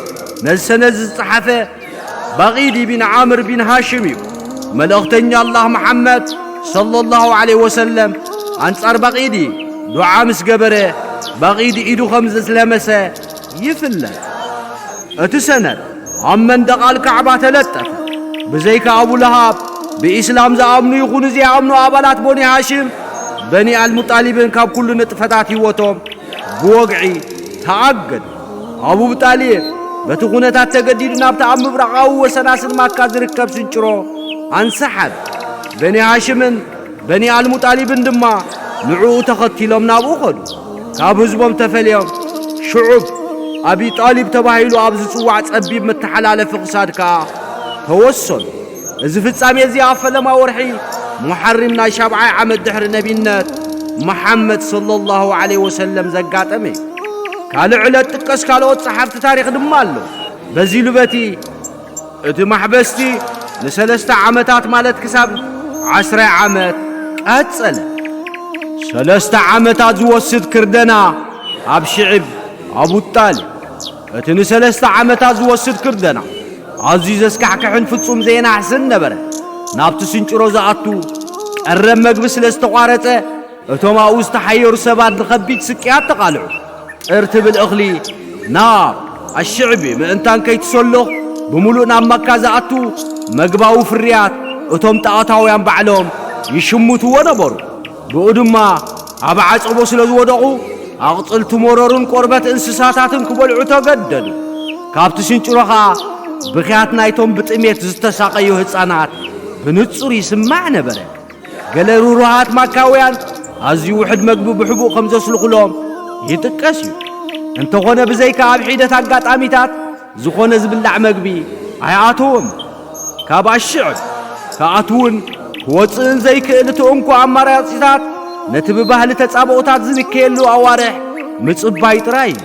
ነዚ ሰነድ ዝጸሓፈ ባቒዲ ቢን ዓምር ቢን ሃሽም እዩ። መልእኽተኛ ኣላህ መሓመድ ሰለላሁ ዐለይሂ ወሰለም ኣንጻር ባቒዲ ዱዓ ምስ ገበረ፣ ባቒዲ ኢዱ ከም ዝለመሰ ይፍለጥ። እቲ ሰነድ ኣብ መንደቕ ኣልካዕባ ተለጠፈ። ብዘይካ ኣቡ ለሃብ፣ ብኢስላም ዝኣምኑ ይኹኑ ዘይኣምኑ ኣባላት ቦኒ ሃሽም፣ በኒ ኣልሙጣሊብን ካብ ኩሉ ንጥፈታት ህይወቶም ብወግዒ ተኣገዱ። ኣቡ ጣሊብ በቲ ኩነታት ተገዲዱ ናብቲ ኣብ ምብራቓዊ ወሰናስን ማካ ዝርከብ ስንጭሮ ኣንሰሓበ። በኒ ሃሽምን በኒ ኣልሙጣሊብን ድማ ንዕኡ ተኸቲሎም ናብኡ ኸዱ። ካብ ህዝቦም ተፈልዮም ሽዑብ ኣቢ ጣሊብ ተባሂሉ ኣብ ዝጽዋዕ ጸቢብ መተሓላለፊ ክሳድ ከኣ ተወሰኑ። እዚ ፍጻሜ እዚ ኣብ ፈለማ ወርሒ ሙሓሪም ናይ ሻብዓይ ዓመት ድሕሪ ነቢነት መሓመድ ሰለላሁ ዐለይሂ ወሰለም ዘጋጠመ እዩ። ካልእ ዕለት ጥቀስ ካልኦት ጸሓፍቲ ታሪኽ ድማ ኣሎ። በዚ ኢሉ በቲ እቲ ማሕበስቲ ንሰለስተ ዓመታት ማለት ክሳብ ዓስራይ ዓመት ቀጸለ። ሰለስተ ዓመታት ዝወስድ ክርደና ኣብ ሽዕብ ኣቡ ጣልብ። እቲ ንሰለስተ ዓመታት ዝወስድ ክርደና ኣዝዩ ዘስካሕክሕን ፍጹም ዘየናሕስን ነበረ። ናብቲ ስንጭሮ ዝኣቱ ቀረብ መግቢ ስለ ዝተቋረጸ፣ እቶም ኣብኡ ዝተሓየሩ ሰባት ንኸቢድ ስቅያት ተቓልዑ። ጥር ትብል እኽሊ ናብ ኣሽዕቢ ምእንታን ከይትሰሎኽ ብምሉእ ናብ መካ ዝኣቱ መግባዊ ፍርያት እቶም ጣዖታውያን ባዕሎም ይሽምትዎ ነበሩ። ብኡ ድማ ኣብ ዓጸቦ ስለ ዝወደቑ ኣቕጽልቲ መሮርን ቆርበት እንስሳታትን ክበልዑ ተገደዱ። ካብቲ ስንጭሮ ኸኣ ብኽያት ናይቶም ብጥሜት ዝተሳቐዩ ህጻናት ብንጹር ይስማዕ ነበረ። ገለ ርህሩሃት ማካውያን ኣዝዩ ውሑድ መግቢ ብሕቡእ ከም ዘስልኹሎም ይጥቀስ እዩ። እንተኾነ ብዘይካ ኣብ ሒደት ኣጋጣሚታት ዝኾነ ዝብላዕ መግቢ ኣይኣተዎም። ካብ ኣሽዕብ ክኣትውን ክወጽእን ዘይክእል እቲ እንኮ ኣማራጺታት ነቲ ብባህሊ ተጻብኦታት ዝንከየሉ ኣዋርሕ ምጽባይ ጥራይ እዩ።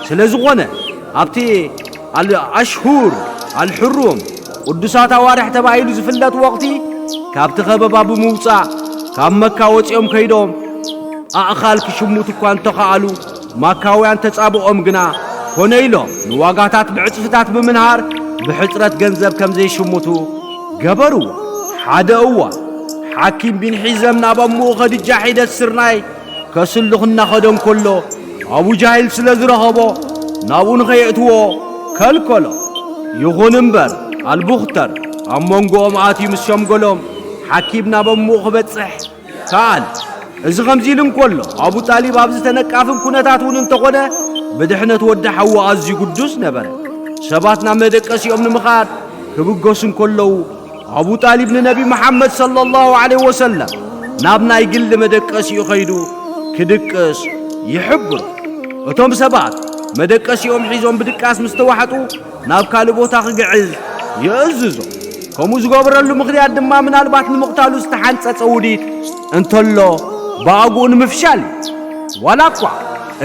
ስለ ዝኾነ ኣብቲ ኣልኣሽሁር ኣልሕሩም ቅዱሳት ኣዋርሕ ተባሂሉ ዝፍለጥ ወቕቲ ካብቲ ከበባ ብምውጻእ ካብ መካ ወጺኦም ከይዶም ኣእኻል ክሽምቱ እኳ እንተኸኣሉ፣ ማካውያን ተጻብኦም ግና ኮነ ኢሎም ንዋጋታት ብዕጽፍታት ብምንሃር ብሕጽረት ገንዘብ ከም ዘይሽምቱ ገበርዎ። ሓደ እዋን ሓኪም ቢን ሒዘም ናብ ኣሙኡ ኸድጃ ሒደት ስርናይ ከስልኽ እናኸደ እንከሎ፣ ኣቡ ጃሂል ስለ ዝረኸቦ ናብኡ ንኸየእትዎ ከልከሎ። ይኹን እምበር ኣልቡኽተር ኣብ መንጎኦም ኣትዩ ምስ ሸምገሎም ሓኪም ናብ ኣሙኡ ክበጽሕ ከኣለ። እዚ ከምዚ ኢሉ እንከሎ ኣቡ ጣሊብ ኣብዚ ተነቃፍን ኩነታት እውን እንተኾነ ብድሕነት ወዲ ሓዉ ኣዝዩ ግዱስ ነበረ። ሰባት ናብ መደቀሲኦም ንምኻድ ክብገሱ እንከለዉ ኣቡ ጣሊብ ንነቢ መሓመድ ሰለላሁ ዐለይሂ ወሰለም ናብ ናይ ግሊ መደቀሲኡ ኸይዱ ክድቅስ ይሕብሩ። እቶም ሰባት መደቀሲኦም ሒዞም ብድቃስ ምስ ተዋሕጡ ናብ ካልእ ቦታ ክግዕዝ ይእዝዞ። ከምኡ ዝገበረሉ ምኽንያት ድማ ምናልባት ንምቕታሉ ዝተሓንጸጸ ውዲት እንተሎ ብኣግኡ ንምፍሻል እዩ። ዋላ እኳ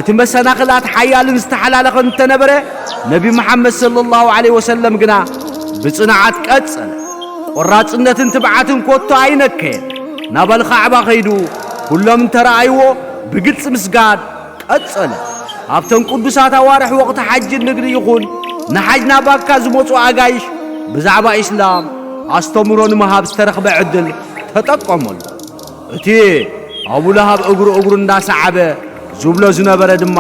እቲ መሰናኽላት ሓያልን ዝተሓላለኸን እንተነበረ፣ ነቢ መሓመድ ሰለላሁ ዐለይሂ ወሰለም ግና ብጽንዓት ቀጸለ። ቆራጽነትን ትብዓትን ኮቶ ኣይነከየን። ናብ ኣልኻዕባ ኸይዱ ኩሎም እንተረኣይዎ ብግልጺ ምስጋድ ቀጸለ። ኣብተን ቅዱሳት ኣዋርሕ ወቕቲ ሓጅን ንግዲ ይኹን ንሓጅ ናብ መካ ዝመጹ ኣጋይሽ ብዛዕባ ኢስላም ኣስተምህሮ ንምሃብ ዝተረኽበ ዕድል ተጠቀመሉ። እቲ ኣቡ ለሃብ እግሩ እግሩ እንዳሰዓበ ዝብሎ ዝነበረ ድማ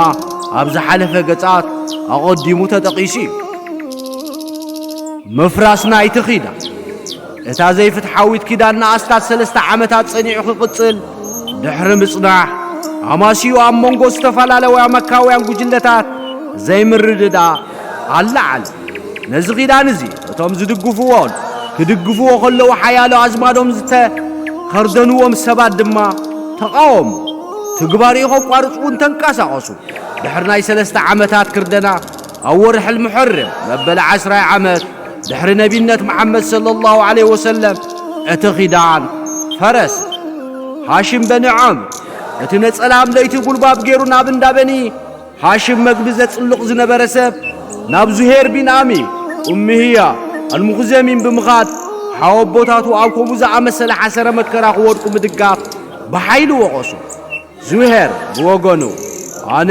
ኣብ ዝሓለፈ ገጻት ኣቐዲሙ ተጠቒሱ እዩ። ምፍራስ ናይቲ ኪዳን። እታ ዘይፍትሓዊት ኪዳን ንኣስታት ሰለስተ ዓመታት ጸኒዑ ክቕጽል ድሕሪ ምጽናሕ፣ ኣማስዩ ኣብ መንጎ ዝተፈላለያ መካውያን ጉጅለታት ዘይምርድዳእ ኣለዓለ። ነዚ ኪዳን እዚ እቶም ዝድግፍዎን ክድግፍዎ ከለዉ ሓያሎ ኣዝማዶም ዝተኸርደንዎም ሰባት ድማ ተቓወሙ። ትግባርኡ ከቋርጹ እውን ተንቀሳቐሱ። ድሕሪ ናይ ሰለስተ ዓመታት ክርደና፣ ኣብ ወርሒ ልምሐርም መበል ዓስራይ ዓመት ድሕሪ ነቢነት መሓመድ ሰለላሁ ዐለይሂ ወሰለም፣ እቲ ኪዳን ፈረሰ። ሃሽም በኒ ዓምር፣ እቲ ነጸላ ኣብ ለይቲ ጉልባብ ገይሩ ናብ እንዳ በኒ ሃሽም መግቢ ዘጽልቕ ዝነበረ ሰብ፣ ናብ ዙሄር ቢን ኣሚ ኡምህያ ኣልሙኽዘሚን ብምኻድ፣ ሓወቦታቱ ኣብ ከምኡ ዝኣመሰለ ሓሰረ መከራ ክወድቁ ምድጋፍ ብሓይሊ ወቐሱ። ዙሄር ብወገኑ፣ ኣነ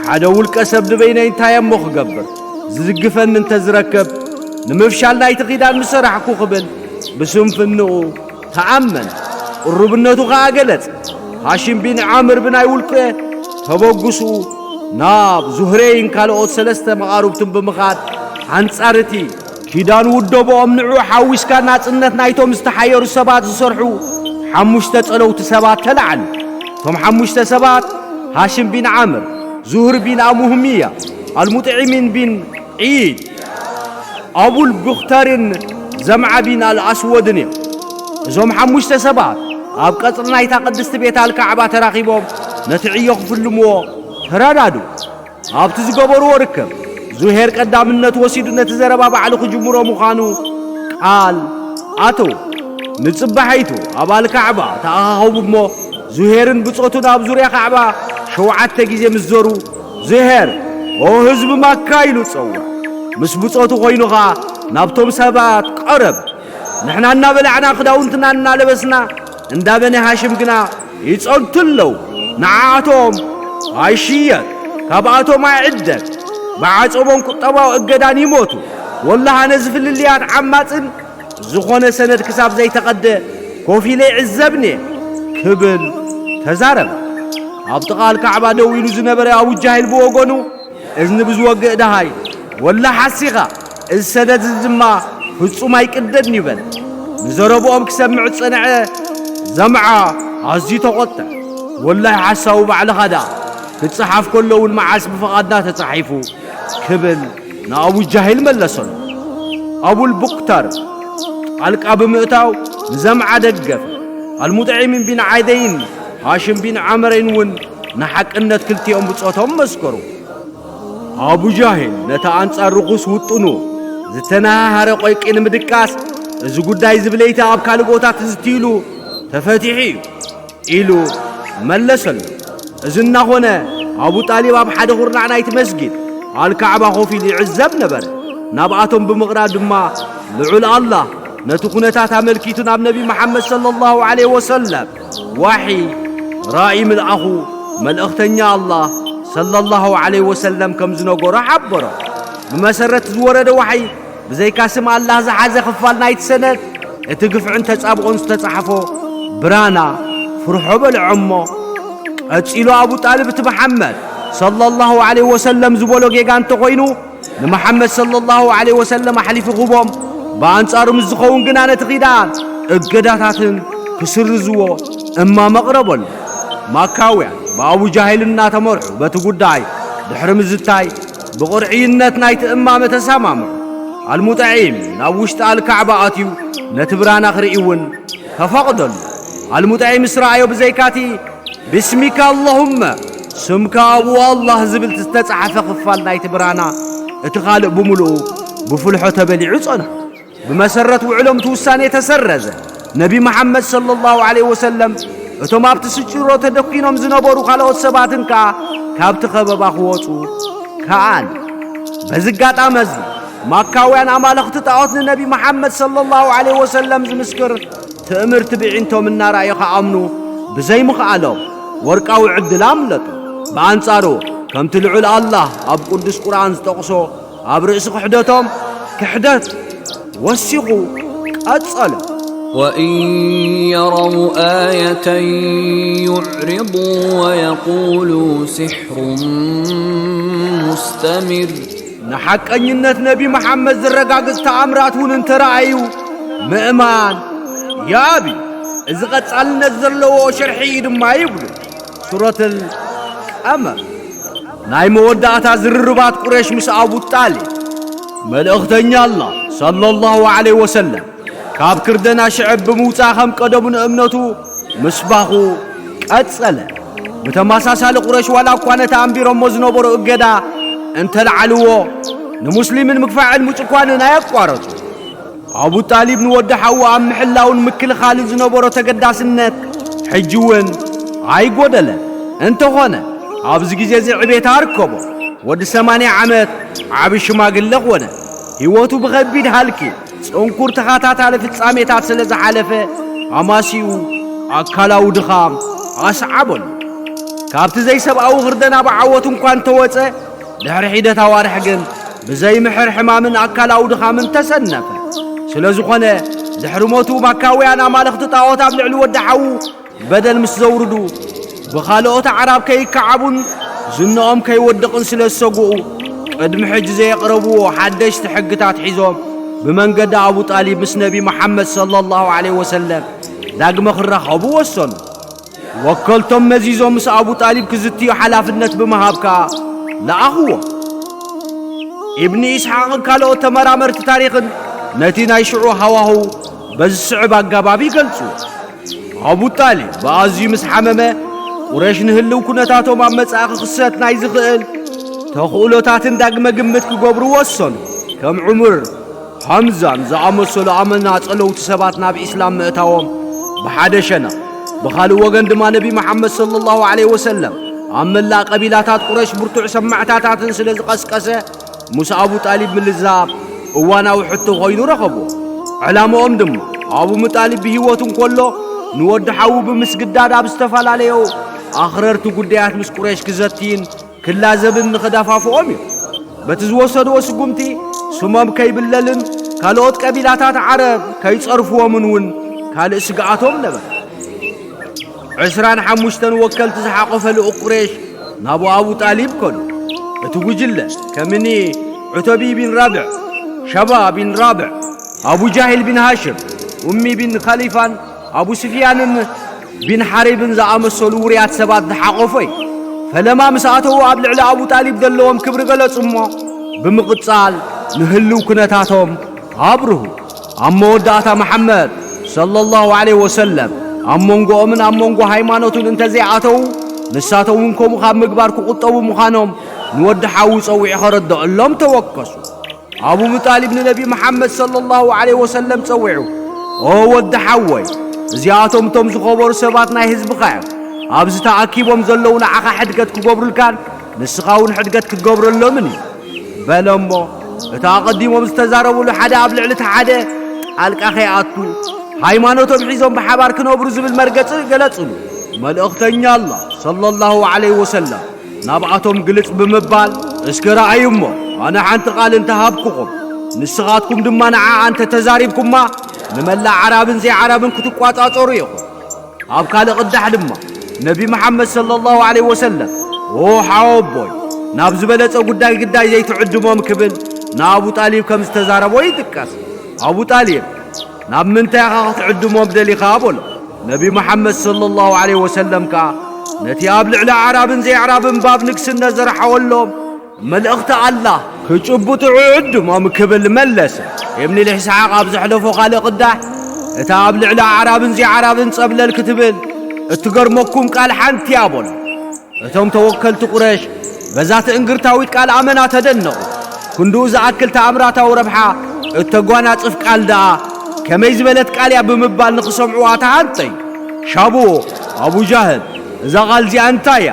ሓደ ውልቀ ሰብ ንበይነይ እንታይ እሞ ክገብር? ዝድግፈኒ እንተዝረክብ፣ ንምፍሻል ናይቲ ኪዳን ምሰራሕኩ ክብል ብስንፍንኡ ተኣመነ። ቅሩብነቱ ኸኣ ገለጸ። ሃሽም ቢን ዓምር ብናይ ውልቀ ተበግስኡ ናብ ዙህሬይን ካልኦት ሰለስተ መቓርብቱን ብምኻድ፣ ኣንጻር እቲ ኪዳን ውደቦኦም ንዕኡ ሓዊስካ ናጽነት ናይቶም ዝተሓየሩ ሰባት ዝሰርሑ ሓሙሽተ ጸለውቲ ሰባት ተላዕሉ። እቶም ሓሙሽተ ሰባት ሃሽም ቢን ዓምር፣ ዙህር ቢን ኣሙህምያ፣ ኣልሙጥዒሚን ቢን ዒድ፣ ኣቡል ቡኽተርን ዘምዓ ቢን ኣልኣስወድን እዮም። እዞም ሓሙሽተ ሰባት ኣብ ቀጽሪ ናይታ ቅድስቲ ቤት ኣልካዕባ ተራኺቦም ነቲ ዕዮ ክፍልምዎ ተረዳድኡ። ኣብቲ ዝገበርዎ ርክብ፣ ዙሄር ቀዳምነት ወሲዱ ነቲ ዘረባ ባዕሉ ክጅምሮ ምዃኑ ቃል ኣተው። ንጽባሒቱ ኣብ ኣልካዕባ ተኣኻኸቡ እሞ፣ ዙሄርን ብጾቱን ኣብ ዙርያ ካዕባ ሸውዓተ ግዜ ምስ ዞሩ፣ ዙሄር፣ "ኦ ህዝቢ ማካ" ኢሉ ጸውዕ። ምስ ብጾቱ ኮይኑ ኸኣ ናብቶም ሰባት ቀረብ። ንሕና እናበላዕና ክዳውንትና እናለበስና፣ እንዳ በኒ ሃሽም ግና ይጸንቱ ኣለዉ። ንዓኣቶም ኣይሽየጥ፣ ካብኣቶም ኣይዕደግ፣ ብዓጸቦን ቁጠባዊ እገዳን ይሞቱ። ወላሂ ኣነ እዚ ፍልልያት ዓማጽን ዝኾነ ሰነድ ክሳብ ዘይተቐደ ኮፍ ኢለ ይዕዘብኒ ክብል ተዛረበ። ኣብ ጥቓ ኣልካዕባ ደው ኢሉ ዝነበረ ኣቡ ጃሂል ብወገኑ፣ እዝኒ ብዝወግእ ደሃይ፣ ወላ ሓሲኻ፣ እዚ ሰነድ እዚ ድማ ፍጹም ኣይቅደድን ይበል። ንዘረብኦም ክሰምዕ ዝጸንዐ ዘምዓ ኣዝዩ ተቖጥዐ። ወላሂ ሓሳዊ ባዕልኻ ደኣ ክጸሓፍ ከሎ እውን መዓስ ብፍቓድና ተጻሒፉ ክብል ንኣቡ ጃሂል መለሰሉ። ኣቡል ቡክተር ጣልቃ ብምእታው ንዘምዓ ደገፈ። ኣልሙጥዒም ቢን ዓደይን ሃሽም ቢን ዓመረይን እውን ንሓቅነት ክልቲኦም ብጾቶም መስከሩ። ኣቡ ጃሂል ነቲ ኣንጻር ርኹስ ውጥኑ ዝተነሃሃረ ቆይቂ ንምድቃስ፣ እዚ ጉዳይ እዚ ብለይቲ ኣብ ካልእ ቦታ ትዝትይሉ ተፈቲሑ እዩ ኢሉ መለሰሉ። እዚ እናኾነ ኣቡ ጣሊብ ኣብ ሓደ ኩርናዕ ናይቲ መስጊድ ኣልካዕባ ኮፍ ኢሉ ይዕዘብ ነበረ። ናብኣቶም ብምቕራብ ድማ ልዑል ኣላህ ነቲ ኩነታት ኣመልኪቱ ናብ ነቢ መሓመድ ሰለላሁ ዐለይሂ ወሰለም ዋሒ ራእይ ምልኣኹ መልእኽተኛ ኣላህ ሰለላሁ ዐለይሂ ወሰለም ከም ዝነገሮ ሓበሮ። ብመሰረት ዝወረደ ዋሒ ብዘይካ ስም ኣላህ ዝሓዘ ክፋል ናይቲ ሰነድ፣ እቲ ግፍዕን ተጻብኦን ዝተጻሕፎ ብራና ፍርሖ በልዖ እሞ፣ ቀጺሉ ኣቡ ጣልብ እቲ መሓመድ ሰለላሁ ዐለይሂ ወሰለም ዝበሎ ጌጋ እንተኾይኑ፣ ንመሓመድ ሰለላሁ ዐለይሂ ወሰለም ኣሕሊፉ ክህቦም፣ ብኣንጻሩ ምስ ዝኸውን ግና ነቲ ኺዳን እገዳታትን ክስርዝዎ እማመ ኣቕረበሉ። ማካውያን ብኣቡ ጃሂል እናተመርሑ በቲ ጉዳይ ድሕሪ ምዝታይ፣ ብቕርዕይነት ናይቲ እማመ ተሰማምዑ። ኣልሙጠዒም ናብ ውሽጢ ኣልካዕባ ኣትዩ ነቲ ብራና ክርኢ እውን ተፈቕደሉ። ኣልሙጠዒም ምስ ረኣዮ ብዘይካቲ ብስሚካ ኣላሁመ፣ ስምካ ኣብኡ ኣላህ ዝብል ዝተጻሕፈ ክፋል ናይቲ ብራና፣ እቲ ካልእ ብምሉኡ ብፍልሖ ተበሊዑ ጸንሑ። ብመሰረት ውዕሎም እቲ ውሳኔ ተሰረዘ። ነቢ መሓመድ ሰለላሁ ዐለይሂ ወሰለም እቶም ኣብቲ ስጭሮ ተደኲኖም ዝነበሩ ካልኦት ሰባትን ከኣ ካብቲ ከበባ ክወጹ ከኣል። በዚ ኣጋጣሚ እዚ ማካውያን ኣማለኽቲ ጣዖት ንነቢ መሓመድ ሰለላሁ ዐለይሂ ወሰለም ዝምስክር ትእምርቲ ብዒንቶም እናረኣዩ ክኣምኑ ብዘይምኽኣሎም ወርቃዊ ዕድል ኣምለጡ። ብኣንጻሩ ከምቲ ልዑል ኣላህ ኣብ ቅዱስ ቁርኣን ዝጠቕሶ ኣብ ርእሲ ክሕደቶም ክሕደት ወሲኹ ቀጸለ። وإن يروا آية يعرضوا ويقولوا سحر مستمر ንሓቀኝነት ነቢ መሓመድ ዝረጋግጽ ተኣምራት እውን እንተረኣዩ ምእማን ያብ እዩ። እዚ ቀጻልነት ዘለዎ ሽርሒ እዩ ድማ ይብሉ። ሱረትል ቀመር። ናይ መወዳእታ ዝርርባት ቁሬሽ ምስ ኣቡ ጣሊብ። መልእኽተኛ ኣላህ ሰለላሁ ዐለይሂ ወሰለም ካብ ክርደና ሽዕብ ብምውጻእ ከም ቀደሙ ንእምነቱ ምስባኹ ቀጸለ። ብተመሳሳሊ ቁሬሽ ዋላ እኳ ነቲ ኣንቢሮሞ ዝነበሩ እገዳ እንተለዓልዎ፣ ንሙስሊምን ምግፋዕ ዕልሚ ጭኳንን ኣየቋረጹ። ኣቡ ጣሊብ ንወዲ ሓዉ ኣብ ምሕላውን ምክልኻልን ዝነበሮ ተገዳስነት ሕጂ እውን ኣይጎደለን። እንተኾነ ኣብዚ ግዜ እዚ ዕቤት ኣርከቦ። ወዲ ሰማንያ ዓመት ዓቢ ሽማግለ ኾነ። ህይወቱ ብኸቢድ ሃልኪ ጽንኩር ተኸታታሊ ፍጻሜታት ስለ ዝሓለፈ ኣማሲኡ ኣካላዊ ድኻም ኣስዓበሉ። ካብቲ ዘይሰብኣዊ ክርደና ብዓወት እንኳ እንተወጸ፣ ድሕሪ ሒደት ኣዋርሕ ግን ብዘይምሕር ሕማምን ኣካላዊ ድኻምን ተሰነፈ። ስለ ዝኾነ ድሕሪ ሞቱ ማካውያን ኣማልኽቲ ጣዖት ኣብ ልዕሊ ወዲ ሓዉ በደል ምስ ዘውርዱ፣ ብኻልኦት ኣዕራብ ከይከዓቡን ዝንኦም ከይወድቕን ስለ ዝሰግኡ፣ ቅድሚ ሕጂ ዘየቕረብዎ ሓደሽቲ ሕግታት ሒዞም ብመንገዲ ኣቡ ጣሊብ ምስ ነቢ መሓመድ ሰለላሁ ዐለይሂ ወሰለም ዳግመ ክራኸቡ ወሰኑ። ወከልቶም መዚዞም ምስ ኣቡ ጣሊብ ክዝትዩ ሓላፍነት ብምሃብ ከኣ ለኣኽዎ። ኢብኒ ኢስሓቕን ካልኦት ተመራመርቲ ታሪኽን ነቲ ናይ ሽዑ ሃዋህው በዚ ዝስዕብ ኣገባብ ይገልጹ። ኣቡ ጣሊብ ብኣዝዩ ምስ ሓመመ፣ ቁሬሽ ንህልው ኩነታቶም ኣብ መጻኢ ክኽሰት ናይ ዝኽእል ተኽእሎታትን ዳግመ ግምት ክገብሩ ወሰኑ። ከም ዑምር፣ ሓምዛን ዝኣመሰሉ ኣመና ጸለውቲ ሰባት ናብ ኢስላም ምእታዎም ብሓደ ሸነኽ፣ ብኻልእ ወገን ድማ ነቢ መሓመድ ሰለላሁ ዐለይሂ ወሰለም ኣብ መላእ ቀቢላታት ቁሬሽ ብርቱዕ ሰማዕታታትን ስለ ዝቐስቀሰ፣ ምስ ኣቡ ጣሊብ ምልዛብ እዋናዊ ሕቶ ኮይኑ ረኸቦ። ዕላምኦም ድማ ኣቡ ሙጣሊብ ብህይወቱ እንከሎ ንወዲ ሓዉ ብምስግዳድ ኣብ ዝተፈላለዩ ኣኽረርቲ ጉዳያት ምስ ቁሬሽ ክዘትይን ክላዘብን ንኽደፋፍኦም እዩ። በቲ ዝወሰድዎ ስጉምቲ ስሞም ከይብለልን ካልኦት ቀቢላታት ዓረብ ከይጸርፍዎምን እውን ካልእ ስግኣቶም ነበረ። ዕስራን ሓሙሽተን ወከልቲ ዝሓቖፈ ልኡኽ ቁሬሽ ናብ ኣቡ ጣሊብ ከዱ። እቲ ጉጅለ ከምኒ ዑተቢ ቢን ራብዕ፣ ሸባ ቢን ራብዕ፣ ኣቡ ጃሂል ቢን ሃሽም፣ ኡሚ ቢን ኸሊፋን ኣቡ ስፍያንን ቢን ሓሪብን ዝኣመሰሉ ውሩያት ሰባት ዝሓቖፈ እዩ። ፈለማ ምስ ኣተዉ ኣብ ልዕሊ ኣቡ ጣሊብ ዘለዎም ክብሪ ገለጹ እሞ ብምቕጻል ንህልው ኩነታቶም ኣብርሁ። ኣብ መወዳእታ መሓመድ ሰለላሁ ዐለይሂ ወሰለም ኣብ መንጎኦምን ኣብ መንጎ ሃይማኖቱን እንተዘይኣተዉ፣ ንሳቶም እውን ከምኡ ካብ ምግባር ክቑጠቡ ምዃኖም ንወዲ ሓዉ ጸዊዑ ከረድኣሎም ተወከሱ። ኣቡ ሙጣሊብ ንነቢ መሓመድ ሰለላሁ ዐለይሂ ወሰለም ጸዊዑ፣ "ኦ ወዲ ሓወይ፣ እዚኣቶም እቶም ዝኸበሩ ሰባት ናይ ህዝብኻ እዮም። ኣብዚ ተኣኪቦም ዘለዉ ንዓኻ ሕድገት ክገብሩልካን ንስኻ እውን ሕድገት ክትገብረሎምን እዩ" በለ። እሞ እቲ ኣቐዲሞም ዝተዛረቡሉ ሓደ ኣብ ልዕሊ እቲ ሓደ ጣልቃ ከይኣቱ፣ ሃይማኖቶም ሒዞም ብሓባር ክነብሩ ዝብል መርገጺ ገለጹሉ። መልእኽተኛ ኣላህ ሰለላሁ ዐለይሂ ወሰለም ናብኣቶም ግልጽ ብምባል፣ "እስከ ረኣዩ እሞ፣ ኣነ ሓንቲ ቃል እንተሃብኩኹም፣ ንስኻትኩም ድማ ንዓኣ እንተተዛሪብኩማ፣ ንመላእ ዓራብን ዘይዓራብን ክትቋጻጸሩ ኢኹም።" ኣብ ካልእ ቅዳሕ ድማ ነቢ መሓመድ ሰለላሁ ዐለይሂ ወሰለም፣ "ኦ ሓወቦይ፣ ናብ ዝበለጸ ጉዳይ ግዳይ ዘይትዕድሞም" ክብል ንኣቡ ጣሊብ ከም ዝተዛረቦ ይጥቀስ። ኣቡ ጣሊብ፣ "ናብ ምንታይ ኢኻ ክትዕድሞም ደሊኻ?" በሎ። ነቢ መሓመድ ሰለላሁ ዐለይሂ ወሰለም ከኣ ነቲ ኣብ ልዕሊ ኣዕራብን ዘይኣዕራብን ባብ ንግስነት ዘርሓወሎም መልእኽቲ ኣላህ ክጭብጡ ዕድሞም ክብል መለሰ። ኢብኒ ልኢስሓቅ ኣብ ዘሕለፎ ካልእ ቅዳሕ፣ እታ ኣብ ልዕሊ ኣዕራብን ዘይኣዕራብን ጸብለል ክትብል እትገርመኩም ቃል ሓንቲ እያ በሎ። እቶም ተወከልቲ ቁረሽ በዛ ትእንግርታዊት ቃል ኣመና ተደነቑ። ክንድኡ ዝኣክል ተኣምራታዊ ረብሓ እተጓናጽፍ ቃል ደኣ ከመይ ዝበለት ቃል እያ ብምባል ንኽሰምዕዋ ተሃንጠዩ። ሻቡ ኣቡ ጃህል፣ "እዛ ቃል እዚኣ እንታይ እያ?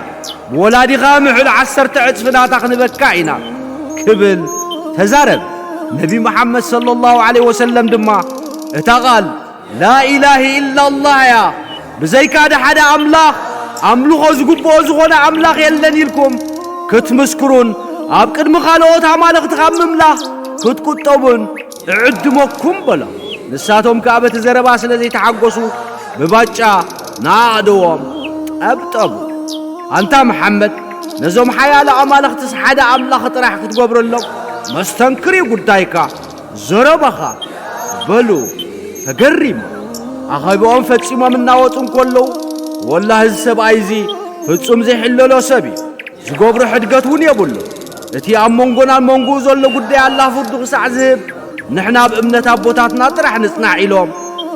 ብወላዲኻ ምሕል ዓሰርተ ዕጽፊ ናታ ክንበካ ኢና" ክብል ተዛረበ። ነቢ መሓመድ ሰለላሁ ዐለይሂ ወሰለም ድማ፣ "እታ ቃል ላኢላሂ ኢላላህ እያ፣ ብዘይካ ሓደ ኣምላኽ ኣምልኾ ዝግብኦ ዝኾነ ኣምላኽ የለን ኢልኩም ክትምስክሩን ኣብ ቅድሚ ካልኦት ኣማልኽቲ ካብ ምምላኽ ክትቁጠቡን እዕድመኩም" በሎም። ንሳቶም ከኣ በቲ ዘረባ ስለ ዘይተሓጎሱ ብባጫ ንኣእደዎም ጠብጠቡ። "ኣንታ መሓመድ፣ ነዞም ሓያሎ ኣማልኽትስ ሓደ ኣምላኽ ጥራሕ ክትገብረሎም?" መስተንክር እዩ ጉዳይካ፣ ዘረባኻ። በሉ፣ ተገሪሞም ኣኼባኦም ፈጺሞም እናወጹ እንከለዉ፣ ወላሂ እዚ ሰብኣይ እዚ ፍጹም ዘይሕለሎ ሰብ እዩ። ዝገብሮ ሕድገት እውን የብሉ። እቲ ኣብ መንጎናን መንጎኡ ዘሎ ጉዳይ ኣላህ ፍርዱ ክሳዕ ዝህብ፣ ንሕና ኣብ እምነት ኣቦታትና ጥራሕ ንጽናዕ ኢሎም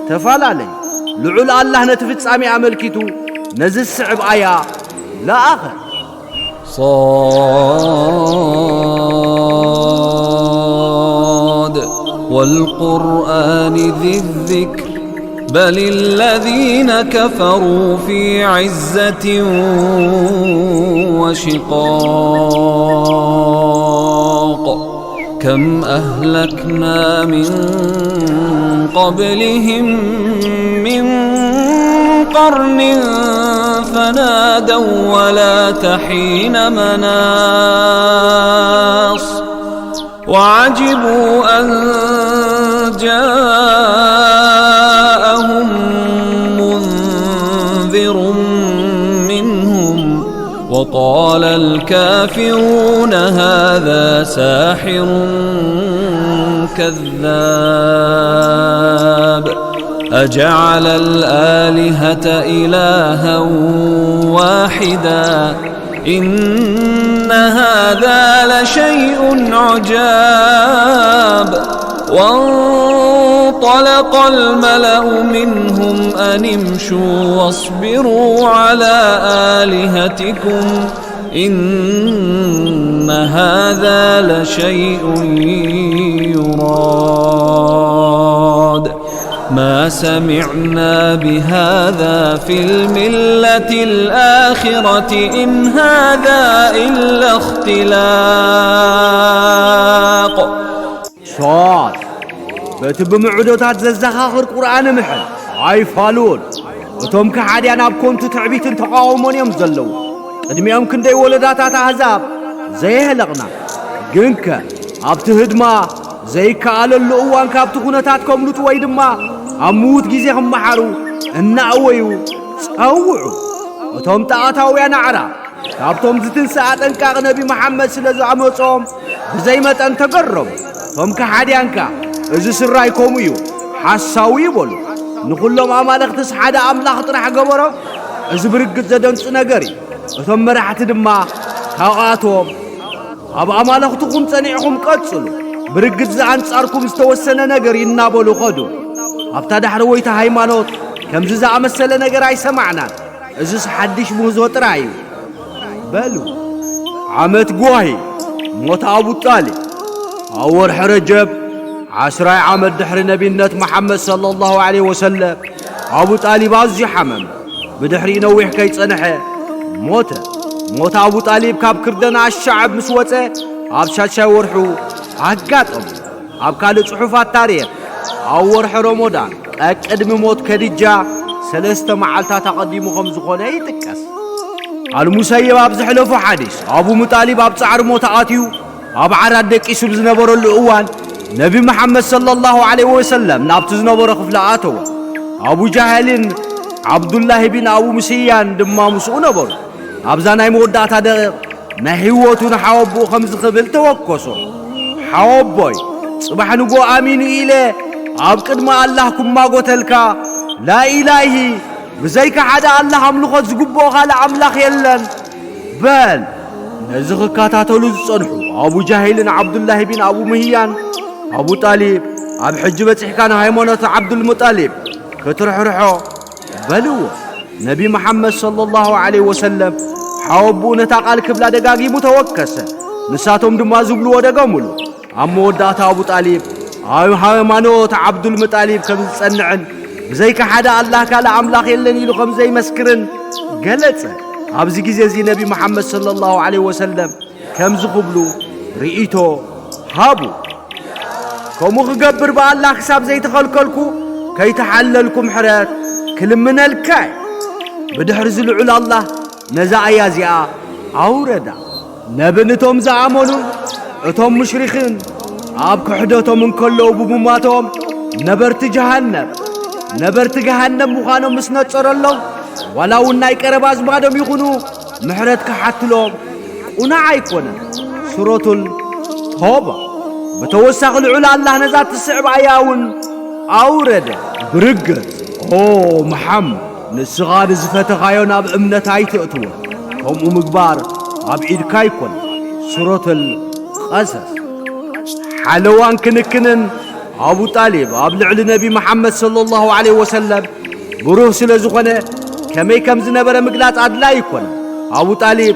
ተፈላለዩ። ልዑል ኣላህ ነቲ ፍጻሜ ኣመልኪቱ ነዚ ዝስዕብ ኣያ ለኣኸ። صاد والقرآن ذي الذكر بل الذين كفروا في عزة وشقاق كم أهلكنا من قبلهم من قرن فنادوا ولا تحين مناص وعجبوا أن جاءهم منذر منهم وقال الكافرون هذا ساحر كذاب أجعل الآلهة إلها واحدا إن هذا لشيء عجاب وانطلق الملأ منهم أن امشوا واصبروا على آلهتكم إن هذا لشيء يراد ما سمعنا بهذا في الملة الآخرة إن هذا إلا اختلاق ሶድ፣ በቲ ብምዕዶታት ዘዘኻኽር ቁርኣን ምሕል ኣይፋሉን። እቶም ከሓድያን ኣብ ኮንቱ ትዕቢትን ተቓውሞን እዮም ዘለዉ። ቅድሚኦም ክንደይ ወለዳታት ኣህዛብ ዘየህለቕና፣ ግንከ ኣብቲ ህድማ ዘይከኣለሉ እዋን ካብቲ ኩነታት ከምልጡ ወይ ድማ ኣብ ምዉት ግዜ ክመሓሩ እናእወዩ ጸውዑ። እቶም ጣዖታውያን ኣዕራብ ካብቶም ዝትንስእ ኣጠንቃቒ ነቢ መሓመድ ስለ ዝኣመጾም ብዘይ መጠን ተገረሙ። እቶም ከሓድያን ከኣ እዚ ስራይ ከምኡ እዩ፣ ሓሳዊ ይበሉ። ንኹሎም ኣማልኽትስ ሓደ ኣምላኽ ጥራሕ ገበሮ። እዚ ብርግጽ ዘደንጹ ነገር እዩ። እቶም መራሕቲ ድማ ካብኣቶም ኣብ ኣማልኽትኹም ጸኒዕኹም ቀጽሉ፣ ብርግጽ ዝኣንጻርኩም ዝተወሰነ ነገር እዩ እናበሉ ኸዱ። ኣብታ ዳሕረወይቲ ሃይማኖት ከምዚ ዝኣመሰለ ነገር ኣይሰማዕናን። እዝስ ሓድሽ ምህዞ ጥራይ እዩ። በሉ። ዓመት ጓሂ ሞት ኣቡ ጣሊብ። ኣብ ወርሒ ረጀብ ዓስራይ ዓመት ድሕሪ ነቢነት መሓመድ ሰለላሁ ዐለይሂ ወሰለም ኣቡ ጣሊብ ኣዝዩ ሓመመ። ብድሕሪኡ ነዊሕ ከይጸንሐ ሞተ። ሞት ኣቡ ጣሊብ ካብ ክርደና ኣሻዕብ ምስ ወጸ ኣብ ሻድሻይ ወርሑ ኣጋጠሙ። ኣብ ካልእ ጽሑፋት ታሪኽ ኣብ ወርሒ ረሞዳን ቀቅድሚ ሞት ከዲጃ ሰለስተ መዓልታት ኣቐዲሙ ከም ዝኾነ ይጥቀስ። ኣልሙሰይብ ኣብ ዘሕለፎ ሓዲስ ኣቡ ሙጣሊብ ኣብ ጻዕሪ ሞት ኣትዩ ኣብ ዓራት ደቂሱ ብዝነበረሉ እዋን ነቢ መሓመድ ሰለላሁ ዐለይሂ ወሰለም ናብቲ ዝነበሮ ክፍሊ ኣተወ። ኣቡ ጃህልን ዓብዱላሂ ቢን ኣቡ ሙስያን ድማ ምስኡ ነበሩ። ኣብዛ ናይ መወዳእታ ደቂቕ ናይ ህይወቱ ንሓወቦኡ ከምዚ ክብል ተወከሶ። ሓወቦይ፣ ጽባሕ ንግሆ ኣሚኑ ኢለ ኣብ ቅድሚ ኣላህ ክማጎተልካ፣ ላኢላሂ፣ ብዘይካ ሓደ ኣላህ ኣምልኾት ዝግብኦ ካልእ ኣምላኽ የለን በል። ነዚ ክከታተሉ ዝጸንሑ ኣቡ ጃሂልን ዓብዱላሂ ቢን ኣቡ ምህያን፣ ኣቡ ጣሊብ፣ ኣብ ሕጂ በጺሕካ ንሃይማኖት ዓብዱልሙጠሊብ ክትርሕርሖ በልዎ። ነቢ መሓመድ ሰለላሁ ዐለይሂ ወሰለም ሓወብኡ ነታ ቃል ክብላ ደጋጊሙ ተወከሰ። ንሳቶም ድማ ዝብልዎ ደገሙሉ። ኣብ መወዳእታ ኣቡ ጣሊብ ኣብ ሃይማኖት ዓብዱልሙጣሊብ ከም ዝጸንዕን ብዘይካ ሓደ ኣላህ ካልእ ኣምላኽ የለን ኢሉ ከም ዘይመስክርን ገለጸ። ኣብዚ ግዜ እዚ ነቢ መሓመድ ሰለላሁ ዐለይሂ ወሰለም ከምዚ ክብሉ ርእይቶ ሃቡ። ከምኡ ክገብር ብኣላህ ክሳብ ዘይተኸልከልኩ ከይተሓለልኩ ምሕረት ክልምነልካ እየ። ብድሕሪ እዚ ልዑል ኣላህ ነዛ ኣያ እዚኣ ኣውረዳ። ነብን እቶም ዝኣመኑን እቶም ሙሽሪኽን ኣብ ክሕደቶም እንከለዉ ብምማቶም ነበርቲ ጀሃነም፣ ነበርቲ ገሃነም ምዃኖም ምስ ነጸረሎም፣ ዋላ እውን ናይ ቀረባ ኣዝማዶም ይኹኑ ምሕረት ክሓትሎም ቁኑዕ ኣይኮነን። ሱረቱል ቶባ። ብተወሳኺ ልዑል ኣላህ ነዛ ትስዕብ ኣያ እውን ኣውረደ። ብርግጽ፣ ኦ መሓመድ፣ ንስኻ ንዝፈተኻዮ ናብ እምነት ኣይትእትዎ። ከምኡ ምግባር ኣብ ኢድካ ኣይኮነ። ሱረቱል ቀሰስ። ሓለዋን ክንክንን ኣቡ ጣሊብ ኣብ ልዕሊ ነቢ መሓመድ ሰለላሁ ዐለይሂ ወሰለም ብሩህ ስለ ዝኾነ፣ ከመይ ከም ዝነበረ ምግላጽ ኣድላይ ኣይኮነ። ኣቡ ጣሊብ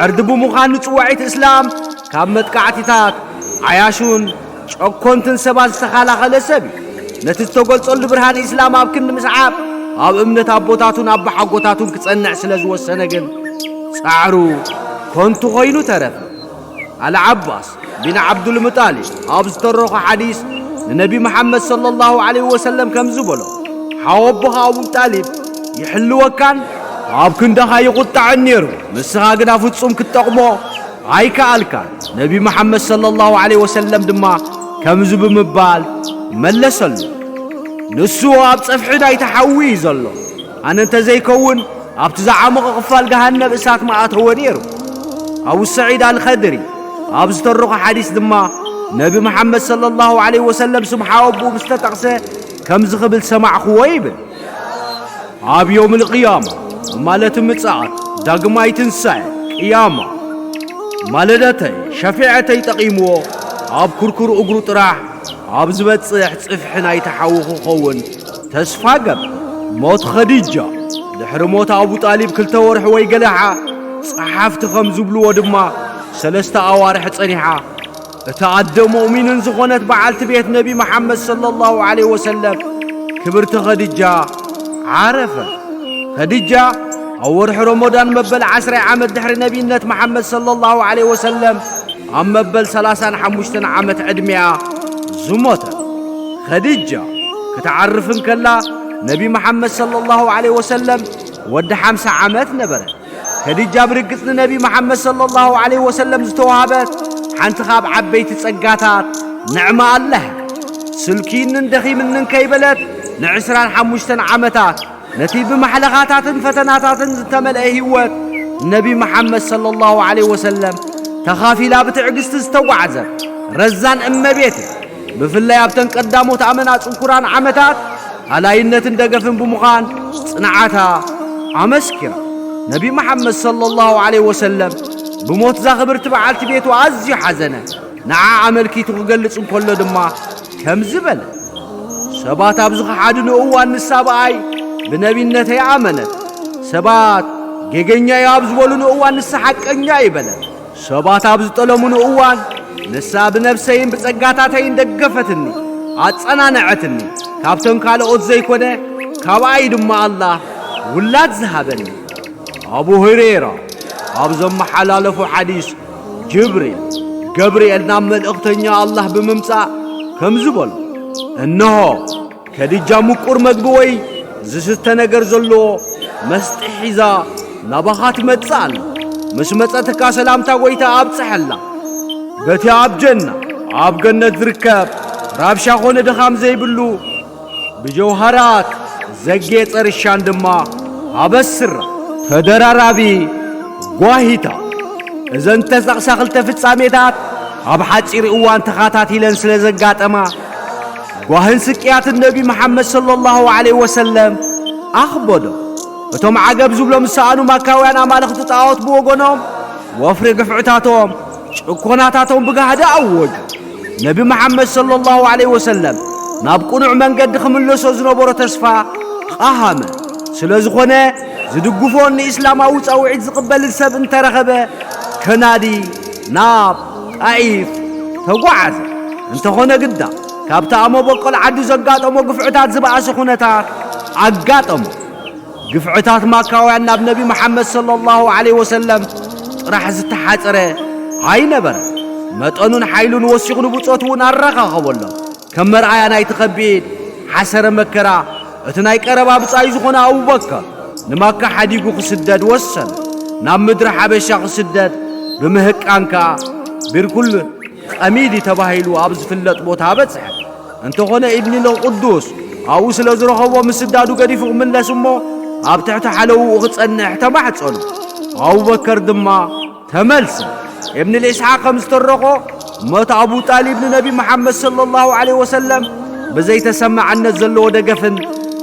ዕርዲ ብምዃን ንጽዋዒት እስላም ካብ መጥቃዕቲታት ዓያሹን ጨኮንትን ሰባት ዝተኸላኸለ ሰብ እዩ። ነቲ ዝተገልጸሉ ብርሃን ኢስላም ኣብ ክንዲ ምስዓብ፣ ኣብ እምነት ኣቦታቱን ኣቦሓጎታቱን ክጸንዕ ስለ ዝወሰነ ግን፣ ጻዕሩ ከንቱ ኮይኑ ተረፈ። ኣልዓባስ ቢን ዓብዱልሙጣሊብ ኣብ ዝተረኾ ሓዲስ ንነቢ መሓመድ ሰለላሁ ዐለይሂ ወሰለም ከምዚ በሎ፣ ሓወቦኻ ኣቡ ጣሊብ ይሕልወካን ኣብ ክንዳኻ ይቑጣዕን ነይሩ፣ ንስኻ ግና ፍጹም ክትጠቕሞ ኣይከኣልካን። ነቢ መሓመድ ሰለላሁ ዐለይሂ ወሰለም ድማ ከምዚ ብምባል መለሰሉ፣ ንሱ ኣብ ጸፍሒ ናይቲ ሓዊ እዩ ዘሎ። ኣነ እንተዘይከውን ኣብቲ ዝዓመቐ ክፋል ገሃነብ እሳት ምኣተወ ነይሩ። ኣቡ ሰዒድ ኣልኸድሪ ኣብ ዝተረኾ ሓዲስ ድማ ነቢ መሓመድ ሰለላሁ ዐለይሂ ወሰለም ስም ሓወቦኡ ምስ ተጠቕሰ ከምዚ ክብል ሰማዕክዎ ይብል፣ ኣብ ዮምል ቅያማ ማለት ምጽኣት ዳግማይ ትንሳኤ ቅያማ ማለደተይ ሸፊዐተይ ጠቒምዎ ኣብ ኩርኩር እግሩ ጥራሕ ኣብ ዝበጽሕ ጽፍሒ ናይቲ ሓዊ ክኸውን ተስፋ ገብር። ሞት ኸዲጃ። ድሕሪ ሞት ኣቡ ጣሊብ ክልተ ወርሒ ወይ ገለሓ ጸሓፍቲ ከም ዝብልዎ ድማ ሰለስተ ኣዋርሕ ጸኒሓ እታ ኣደ ሙእሚንን ዝኾነት በዓልቲ ቤት ነቢ መሓመድ ሰለላሁ ዐለይሂ ወሰለም ክብርቲ ኸዲጃ ዓረፈት። ኸዲጃ ኣብ ወርሒ ረመዳን መበል ዓስራይ ዓመት ድሕሪ ነቢይነት መሓመድ ሰለላሁ ዐለይሂ ወሰለም ኣብ መበል ሰላሳን ሓሙሽተን ዓመት ዕድሜኣ ዝሞተት። ኸዲጃ ክትዓርፍ እንከላ ነቢ መሓመድ ሰለላሁ ዐለይሂ ወሰለም ወዲ ሓምሳ ዓመት ነበረ። ከዲጃ ብርግጽ ንነቢ መሓመድ ሰለላሁ ዐለይሂ ወሰለም ዝተዋህበት ሓንቲ ካብ ዓበይቲ ጸጋታት ንዕማ ኣላህ። ስልኪንን ደኺምንን ከይበለት ንዕስራን ሓሙሽተን ዓመታት ነቲ ብማሕለኻታትን ፈተናታትን ዝተመልአ ህይወት ነቢ መሓመድ ሰለላሁ ዐለይሂ ወሰለም ተኻፊላ ብትዕግስቲ ዝተጓዕዘት ረዛን እመቤት እያ። ብፍላይ ኣብተን ቀዳሞት ኣመና ጽንኩራን ዓመታት ኣላይነትን ደገፍን ብምዃን ጽንዓታ ኣመስኪራ። ነቢ መሓመድ ሰለላሁ ዐለይሂ ወሰለም ብሞት እዛ ክብርቲ በዓልቲ ቤቱ ኣዝዩ ሓዘነ። ንዓ ኣመልኪቱ ክገልጽ እንከሎ ድማ ከምዚ በለ፣ ሰባት ኣብ ዝኸሓድሉ እዋን ንሳ ብኣይ ብነቢነተይ ኣመነት። ሰባት ጌገኛ እዩ ኣብ ዝበሉኒ እዋን ንሳ ሓቀኛ እዩ በለት። ሰባት ኣብ ዝጠለሙኒ እዋን ንሳ ብነብሰይን ብጸጋታተይን ደገፈትኒ፣ ኣጸናነዐትኒ። ካብቶም ካልኦት ዘይኮነ ካብኣ እዩ ድማ ኣላህ ውላድ ዝሃበኒ። ኣቡ ሁረይራ ኣብ ዘመሓላለፎ ሓዲስ ጅብሪል፣ ገብርኤል ናብ መልእኽተኛ ኣላህ ብምምጻእ ከምዚ በሎ፣ እንሆ ከዲጃ ምቁር መግቢ ወይ ዝስተ ነገር ዘለዎ መስጢ ሒዛ ናባኻ ትመጽእ ኣላ። ምስ መጸትካ ሰላምታ ጐይታ ኣብጽሐላ። በቲ ኣብ ጀና፣ ኣብ ገነት ዝርከብ ራብሻ ኾነ ድኻም ዘይብሉ ብጀውሃራት ዘጌጸ ርሻን ድማ ኣበስራ። ተደራራቢ ጓሂታ። እዘን ተጠቕሳ ክልተ ፍጻሜታት ኣብ ሓጺር እዋን ተኻታቲለን ስለ ዘጋጠማ፣ ጓህን ስቅያትን ነቢ መሓመድ ሰለላሁ ዐለይሂ ወሰለም ኣኽበዶ። እቶም ዓገብ ዝብሎም ዝሰኣኑ ማካውያን ኣማልኽቲ ጣዖት ብወገኖም፣ ወፍሪ ግፍዕታቶም፣ ጭኮናታቶም ብጋህዲ ኣወጁ። ነቢ መሓመድ ሰለላሁ ዐለይሂ ወሰለም ናብ ቅኑዕ መንገዲ ክምለሶ ዝነበሮ ተስፋ ቀሃመ። ስለ ዝኾነ፣ ዝድግፎን ንእስላማዊ ጻውዒት ዝቕበልን ሰብ እንተረኸበ፣ ከናዲ ናብ ጣኢፍ ተጓዓዘ። እንተኾነ ግዳ፣ ካብቲ ኣብ መበቆል ዓዱ ዘጋጠሞ ግፍዕታት ዝበኣሰ ኩነታት ኣጋጠሞ። ግፍዕታት ማካውያን ናብ ነቢ መሓመድ ሰለላሁ ዐለይሂ ወሰለም ጥራሕ ዝተሓጽረ ኣይነበረ። መጠኑን ሓይሉን ወሲኹ ንብጾት እውን ኣረኻኸበሎም። ከም መርኣያ ናይቲ ከቢድ ሓሰረ መከራ፣ እቲ ናይ ቀረባ ብጻዩ ዝኾነ ኣቡበከር ንማካ ሓዲጉ ክስደድ ወሰነ። ናብ ምድሪ ሓበሻ ክስደድ ብምህቃን ከኣ ቢርኩል ቀሚዲ ተባሂሉ ኣብ ዝፍለጥ ቦታ በጽሐ። እንተኾነ ኢብኒል ቅዱስ ኣብኡ ስለ ዝረኸቦ ምስዳዱ ገዲፉ ክምለስ እሞ ኣብ ትሕቲ ሓለውኡ ክጸንሕ ተማሕጸኖ። ኣቡበከር ድማ ተመልሰ። ኢብኒል ኢስሓቅ ከም ዝተረኾ ሞት ኣቡ ጣሊብ ንነቢ መሓመድ ሰለላሁ ዐለይሂ ወሰለም ብዘይተሰማዕነት ዘለዎ ደገፍን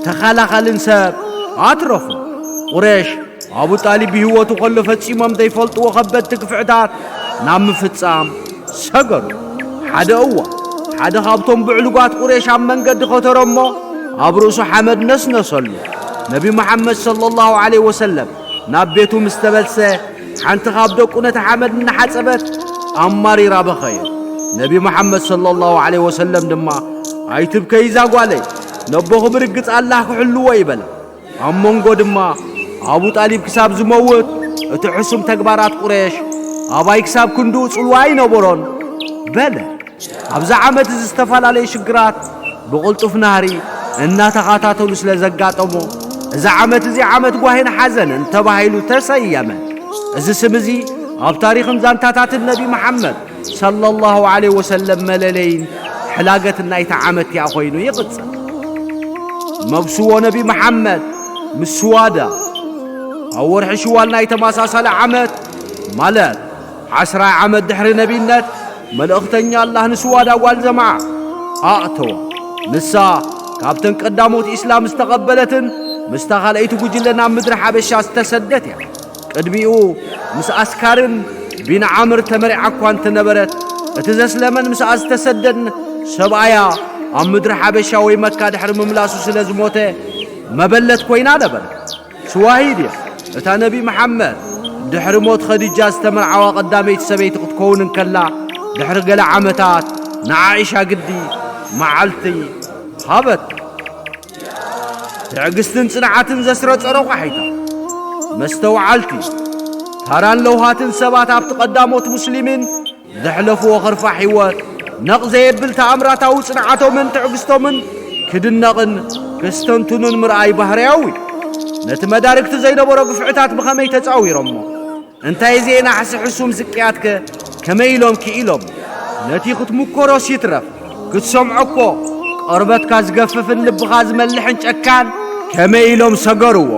ተኸላኸልን ሰብ ኣትረፎ። ቁሬሽ ኣቡ ጣሊብ ብህይወቱ ከሎ ፈጺሞም ዘይፈልጥዎ ከበድቲ ግፍዕታት ናብ ምፍጻም ሰገሩ። ሓደ እዋን ሓደ ካብቶም ብዕሉጋት ቁሬሽ ኣብ መንገዲ ከተረ እሞ ኣብ ርእሱ ሓመድ ነስነሰሉ። ነቢ መሓመድ ሰለላሁ ዐለይሂ ወሰለም ናብ ቤቱ ምስ ተመልሰ ሓንቲ ካብ ደቁ ነቲ ሓመድ እናሓጸበት ኣማሪራ በኸየ። ነቢ መሓመድ ሰለላሁ ዐለይሂ ወሰለም ድማ ኣይትብከይ እዛ ጓለይ፣ ነቦኹም ርግጽ ኣላህ ክሕልዎ ይበላ። ኣብ መንጎ ድማ ኣቡ ጣሊብ ክሳብ ዝመውት እቲ ሕሱም ተግባራት ቁሬሽ ኣባይ ክሳብ ክንድኡ ጽልዋ ኣይነበሮን በለ። ኣብዚ ዓመት እዚ ዝተፈላለዩ ሽግራት ብቕልጡፍ ናህሪ እናተኻታተሉ ስለ ዘጋጠሞ እዚ ዓመት እዚ ዓመት ጓሂን ሓዘንን ተባሂሉ ተሰየመ። እዚ ስም እዚ ኣብ ታሪኽን ዛንታታትን ነቢ መሓመድ ሰለላሁ ዐለይሂ ወሰለም መለለይን ሕላገትን ናይቲ ዓመት እያ ኮይኑ ይቕጽል። መብስዎ ነቢ መሓመድ ምስ ሽዋዳ ኣብ ወርሒ ሽዋል ናይ ተመሳሳሊ ዓመት ማለት ዓስራይ ዓመት ድሕሪ ነቢነት መልእኽተኛ ኣላህ ንሽዋዳ ጓል ዘማዓ ኣእተዋ። ንሳ ካብተን ቀዳሞት ኢስላም ዝተቐበለትን ምስታ ካልኣይቲ ጉጅለ ናብ ምድሪ ሓበሻ ዝተሰደት እያ። ቅድሚኡ ምስ ኣስካርን ቢን ዓምር ተመሪዓ እኳ እንተነበረት እቲ ዘስለመን ምስኣ ዝተሰደን ሰብኣያ ኣብ ምድሪ ሓበሻ ወይ መካ ድሕሪ ምምላሱ ስለ ዝሞተ መበለት ኮይና ነበረት። ስዋሂድ እያ። እታ ነቢ መሓመድ ድሕሪ ሞት ኸዲጃ ዝተመርዓዋ ቀዳመይቲ ሰበይቲ ክትከውን እንከላ ድሕሪ ገለ ዓመታት ንዓኢሻ ግዲ መዓልቲ ሃበት። ትዕግስትን ጽንዓትን ዘስረጸ ረቋሒታ መስተውዓልቲ ታራን ለውሃትን ሰባት ኣብቲ ቀዳሞት ሙስሊሚን ዘሕለፍዎ ኸርፋሕ ህይወት ነቕ ዘየብል ተኣምራታዊ ጽንዓቶምን ትዕግስቶምን ክድነቕን ክስተንትኑን ምርኣይ ባህርያዊ እዩ። ነቲ መዳርግቲ ዘይነበሮ ግፍዕታት ብኸመይ ተጻዊሮሞ? እንታይ ዘየናሕሲ ሕሱም ስቅያትከ ከመይ ኢሎም ክኢሎም? ነቲ ክትምኮሮስ ይትረፍ ክትሰምዖ እኮ ቆርበትካ ዝገፍፍን ልብኻ ዝመልሕን ጨካን ከመይ ኢሎም ሰገርዎ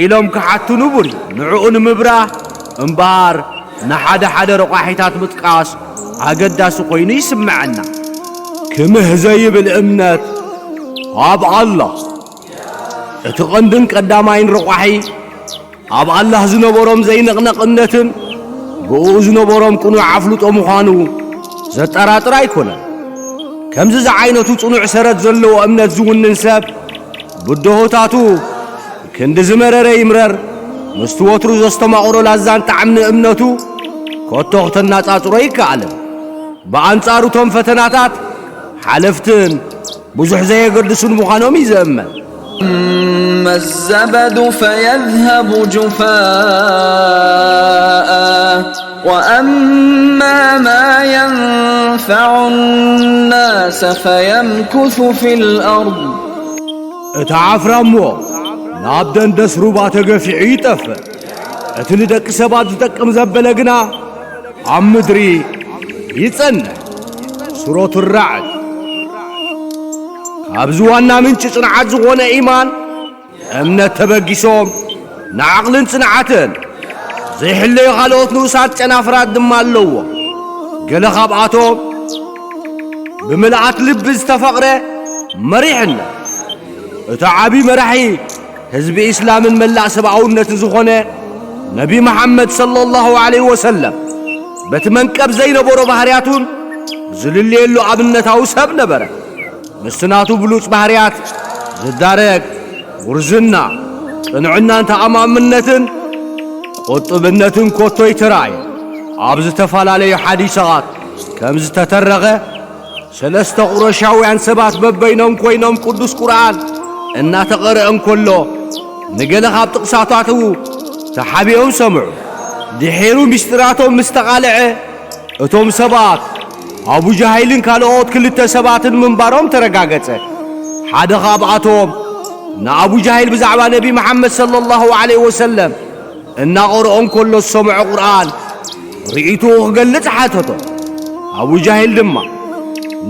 ኢሎም ክሓቱ ንቡር እዩ። ንዕኡ ንምብራህ እምበኣር ንሓደ ሓደ ረቋሒታት ምጥቃስ ኣገዳሲ ኮይኑ ይስምዐና። ክምህ ዘይብል እምነት ኣብ ኣላህ። እቲ ቐንድን ቀዳማይን ረቋሒ ኣብ ኣላህ ዝነበሮም ዘይንቕነቕ እምነትን ብእኡ ዝነበሮም ቅኑዕ ኣፍልጦ ምዃኑ ዘጠራጥር ኣይኮነን። ከምዚ ዝዓይነቱ ጽኑዕ ሰረት ዘለዎ እምነት ዝውንን ሰብ ብድሆታቱ ክንዲ ዝመረረ ይምረር፣ ምስቲ ወትሩ ዘስተማቕሮ ላዛን ጣዕሚ እምነቱ ከቶ ክተናጻጽሮ ይከኣልን። ብኣንጻሩ እቶም ፈተናታት ሓለፍትን ብዙሕ ዘየገድሱን ምዃኖም እዩ ዝእመን። أما الزبد فيذهب جفاء وأما ما ينفع الناس فيمكث في الأرض. እቲ ዓፍራ እሞ ናብ ደንደስ ሩባ ተገፊዑ ይጠፍእ። እቲ ንደቂ ሰባት ዝጠቅም ዘበለ ግና ኣብ ምድሪ ይጸንሕ። ሱረቱ ራዕድ። ካብዚ ዋና ምንጪ ጽንዓት ዝኾነ ኢማን እምነት ተበጊሶም ንዓቕልን ጽንዓትን ዘይሕለዩ ካልኦት ንኡሳት ጨናፍራት ድማ ኣለዎ። ገለ ካብኣቶም ብምልኣት ልቢ ዝተፈቕረ መሪሕነት። እቲ ዓቢ መራሒ ህዝቢ ኢስላምን መላእ ሰብኣውነትን ዝኾነ ነቢ መሓመድ ሰለላሁ ዐለይሂ ወሰለም በቲ መንቀብ ዘይነበሮ ባህርያቱን ዝልልየሉ ኣብነታዊ ሰብ ነበረ። ምስቲ ናቱ ብሉጽ ባህርያት ዝዳረግ ውርዝና፣ ቅንዕናን ተኣማምነትን ቁጥብነትን ኮቶ ኣይተራእየ። ኣብ ዝተፈላለዩ ሓዲሳት ከም ዝተተረኸ ሰለስተ ቁረሻውያን ሰባት በበይኖም ኮይኖም ቅዱስ ቁርኣን እናተቐርአ እንከሎ ንገለ ካብ ጥቕሳታቱ ተሓቢኦም ሰምዑ። ድሒሩ ምስጢራቶም ምስ ተቓልዐ እቶም ሰባት ኣቡ ጃሂልን ካልኦት ክልተ ሰባትን ምንባሮም ተረጋገጸ። ሓደ ካብኣቶም ንኣቡ ጃሂል ብዛዕባ ነቢ መሓመድ ሰለላሁ ዐለይሂ ወሰለም እናቐርኦ እንከሎ ዝሰምዖ ቁርኣን ርእይትኡ ክገልጽ ሓተቶ። ኣቡ ጃሂል ድማ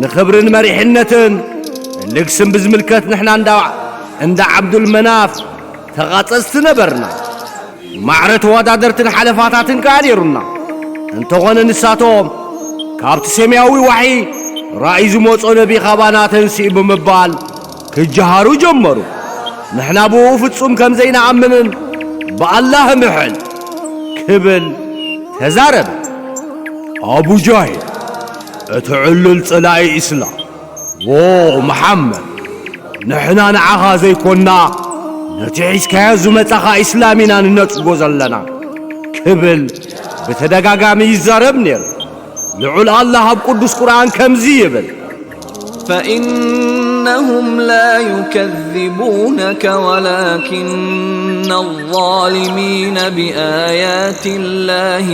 ንኽብርን መሪሕነትን ልግስን ብዝምልከት ንሕና እንዳ፣ እንዳ ዓብዱል መናፍ ተቓጸጽቲ ነበርና። ማዕረ ተወዳደርትን ሓለፋታትን ከኣ ነይሩና። እንተኾነ ንሳቶም ካብቲ ሰማያዊ ዋሒ ራእይ ዝመጾ ነቢ ካባና ተንስእ ብምባል ክጀሃሩ ጀመሩ። ንሕና ብኡ ፍጹም ከም ዘይንኣምንን ብኣላህ ምሕል ክብል ተዛረበ። ኣቡ ጃሂል፣ እቲ ዕሉል ጸላኢ ኢስላም፣ ዎ መሓመድ፣ ንሕና ንዓኻ ዘይኮንና፣ ነቲ ሒዝካዮ ዝመጻኻ ኢስላም ኢና ንነጽጎ ዘለና ክብል ብተደጋጋሚ ይዛረብ ነይሩ። ልዑል ኣላህ ኣብ ቅዱስ ቁርኣን ከምዚ ይብል። فإنهم لا يكذبونك ولكن الظالمين بآيات الله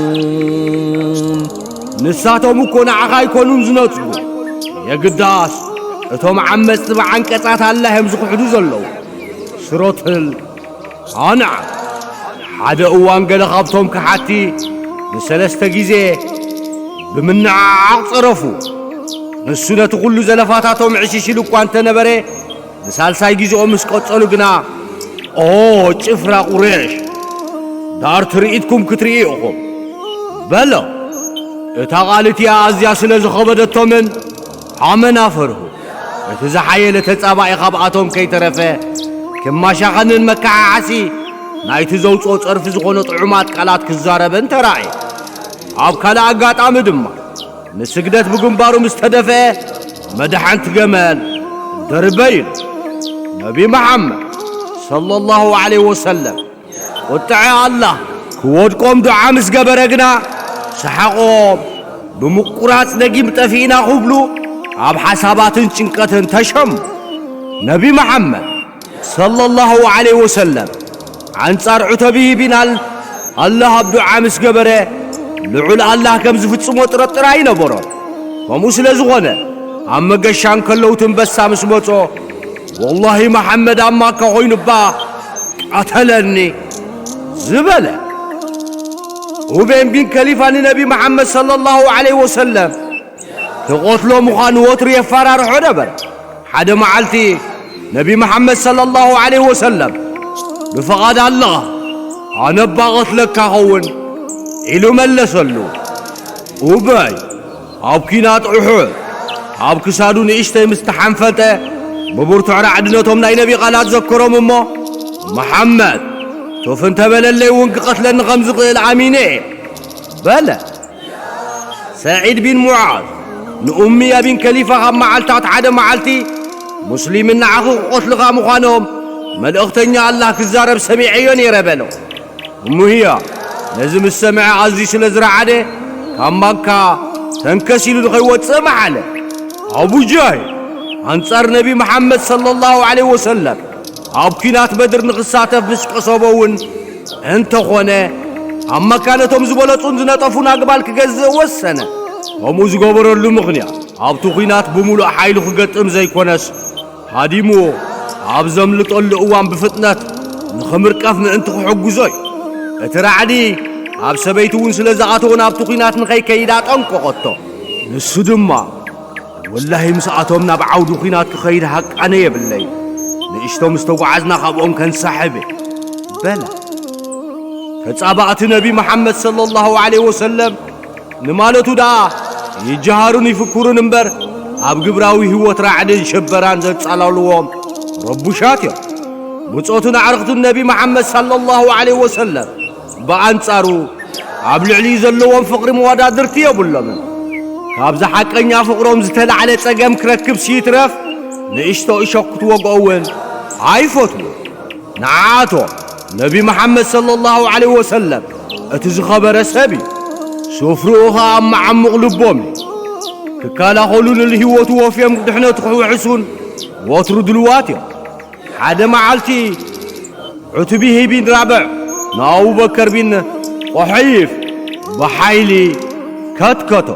يجحدون ንሳቶም እኮ ንዓኻ ኣይኮኑን ዝነጽጉ፣ የግዳስ እቶም ዓመጽቲ ብዓንቀጻት ኣላህ እዮም ዝኽሕዱ ዘለዉ። ሱረቱል ኣንዓም። ሓደ እዋን ገለ ካብቶም ከሓቲ ንሰለስተ ግዜ ብምንዕዓቕ ጸረፉ። ንሱ ነቲ ኹሉ ዘለፋታቶም ዕሽሽ ኢሉ እኳ እንተነበረ፣ ንሳልሳይ ግዜኦም ምስ ቀጸሉ ግና፣ ኦ ጭፍራ ቁሬሽ፣ ዳር ትርኢትኩም ክትርኢ ኢኹም በሎ። እታ ቃል እቲኣ ኣዝያ ስለ ዝኸበደቶምን ኣመና ፈርሁ። እቲ ዝሓየለ ተጻባኢ ካብኣቶም ከይተረፈ ክማሻኸንን መከሓሓሲ ናይቲ ዘውጽኦ ጸርፊ ዝኾነ ጥዑማት ቃላት ክዛረበን ተራእየ። ኣብ ካልእ ኣጋጣሚ ድማ ንስግደት ብግንባሩ ምስ ተደፍአ መድሓንቲ ገመል ደርበ ኢሉ። ነቢ መሓመድ ሰለላሁ ዐለይሂ ወሰለም ቁጥዐ ኣላህ ክወድቆም ዱዓ ምስ ገበረ ግና ሰሓቖም ብምቁራጽ ደጊም ጠፊእና ክብሉ ኣብ ሓሳባትን ጭንቀትን ተሸሙ። ነቢ መሓመድ ሰለላሁ ዐለይሂ ወሰለም ኣንጻር ዑተቢ ቢን ኣል ኣላህ ኣብ ዱዓ ምስ ገበረ ልዑል ኣላህ ከም ዝፍጽሞ ጥርጥር ኣይነበሮን። ከምኡ ስለ ዝኾነ ኣብ መገሻ እንከለዉ ትንበሳ ምስ መጾ ወላሂ መሓመድ ኣብ ማካ ኮይኑ እባ ቀተለኒ ዝበለ። ኡበይን ቢን ከሊፋ ንነቢ መሓመድ ሰለላሁ ዐለይሂ ወሰለም ክቐትሎ ምዃኑ ወትሩ የፈራርሖ ነበር። ሓደ መዓልቲ ነቢ መሓመድ ሰለላሁ ዐለይሂ ወሰለም ብፍቓድ ኣላህ ኣነ እባ ቀትለካ ኸውን ኢሉ መለሰሉ። ኡበይ ኣብ ኲናት ኡሑድ ኣብ ክሳዱ ንእሽተይ ምስ ተሓንፈጠ ብብርቱዕ ራዕዲ ነቶም ናይ ነቢ ቃላት ዘከሮም እሞ መሓመድ ቶፍ እንተበለለይ እውን ክቐትለኒ ከም ዝኽእል ኣሚነ እየ በለ። ሰዒድ ቢን ሙዓዝ ንኡምያ ቢን ከሊፋ ካብ መዓልታት ሓደ መዓልቲ ሙስሊምን ንዓኹ ክቐትልኻ ምዃኖም መልእኽተኛ ኣላህ ክዛረብ ሰሚዐዮ ነይረ በሎ። እሙህያ ነዚ ምስ ሰምዐ ኣዝዩ ስለ ዝረዓደ ካብ ማካ ተንከስ ኢሉ ንኸይወፅእ መሓለ። ኣቡ ጃህል ኣንጻር ነቢ መሓመድ ሰለላሁ ዐለይሂ ወሰለም ኣብ ኲናት በድር ንኽሳተፍ ምስ ቀሰቦ እውን እንተኾነ ኣብ መካ ነቶም ዝበለጹን ዝነጠፉን ኣግማል ክገዝእ ወሰነ። ከምኡ ዝገበረሉ ምኽንያት ኣብቲ ኲናት ብምሉእ ሓይሉ ክገጥም ዘይኮነስ ሃዲምዎ ኣብ ዘምልጠሉ እዋን ብፍጥነት ንኽምርቀፍ ምእንቲ ክሕግዞ እዩ። እቲ ራዕዲ ኣብ ሰበይቲ እውን ስለ ዝኣተወ ናብቲ ኲናት ንኸይከይድ ኣጠንቀቐቶ። ንሱ ድማ ወላሂ ምስኣቶም ናብ ዓውዲ ኲናት ክኸይድ ሃቃነ የብለይ፣ ንእሽቶ ምስ ተጓዓዝና ካብኦም ከንሳሕብ እየ በላ። ተጻባእቲ ነቢ መሓመድ ሰለላሁ ዐለይሂ ወሰለም ንማለቱ ደኣ ይጀሃሩን ይፍክሩን እምበር ኣብ ግብራዊ ህይወት ራዕድን ሽበራን ዘጻላልዎም ረቡሻት እዮም። ብጾቱን ኣዕርኽቱን ነቢ መሓመድ ሰለላሁ ዐለይሂ ወሰለም ብኣንጻሩ ኣብ ልዕሊኡ ዘለዎም ፍቕሪ መወዳድርቲ የብሎምን። ካብዚ ሓቀኛ ፍቕሮም ዝተላዕለ ጸገም ክረክብ ስይትረፍ ንእሽቶ እሾክ ክትወግኦ እውን ኣይፈትዉን። ንዓኣቶም ነቢ መሓመድ ሰለላሁ ዐለይሂ ወሰለም እቲ ዝኸበረ ሰብ እዩ። ስፍርኡ ኸኣ ኣብ መዓሙቕ ልቦም እዩ። ክከላኸሉን ንህይወቱ ወፍዮም ድሕነቱ ክውሕሱን ወትሩ ድልዋት እዮም። ሓደ መዓልቲ ዑትቢህ ቢን ራብዕ ንኣቡበከር ቢን ቆሐይፍ ብሓይሊ ከትከቶ።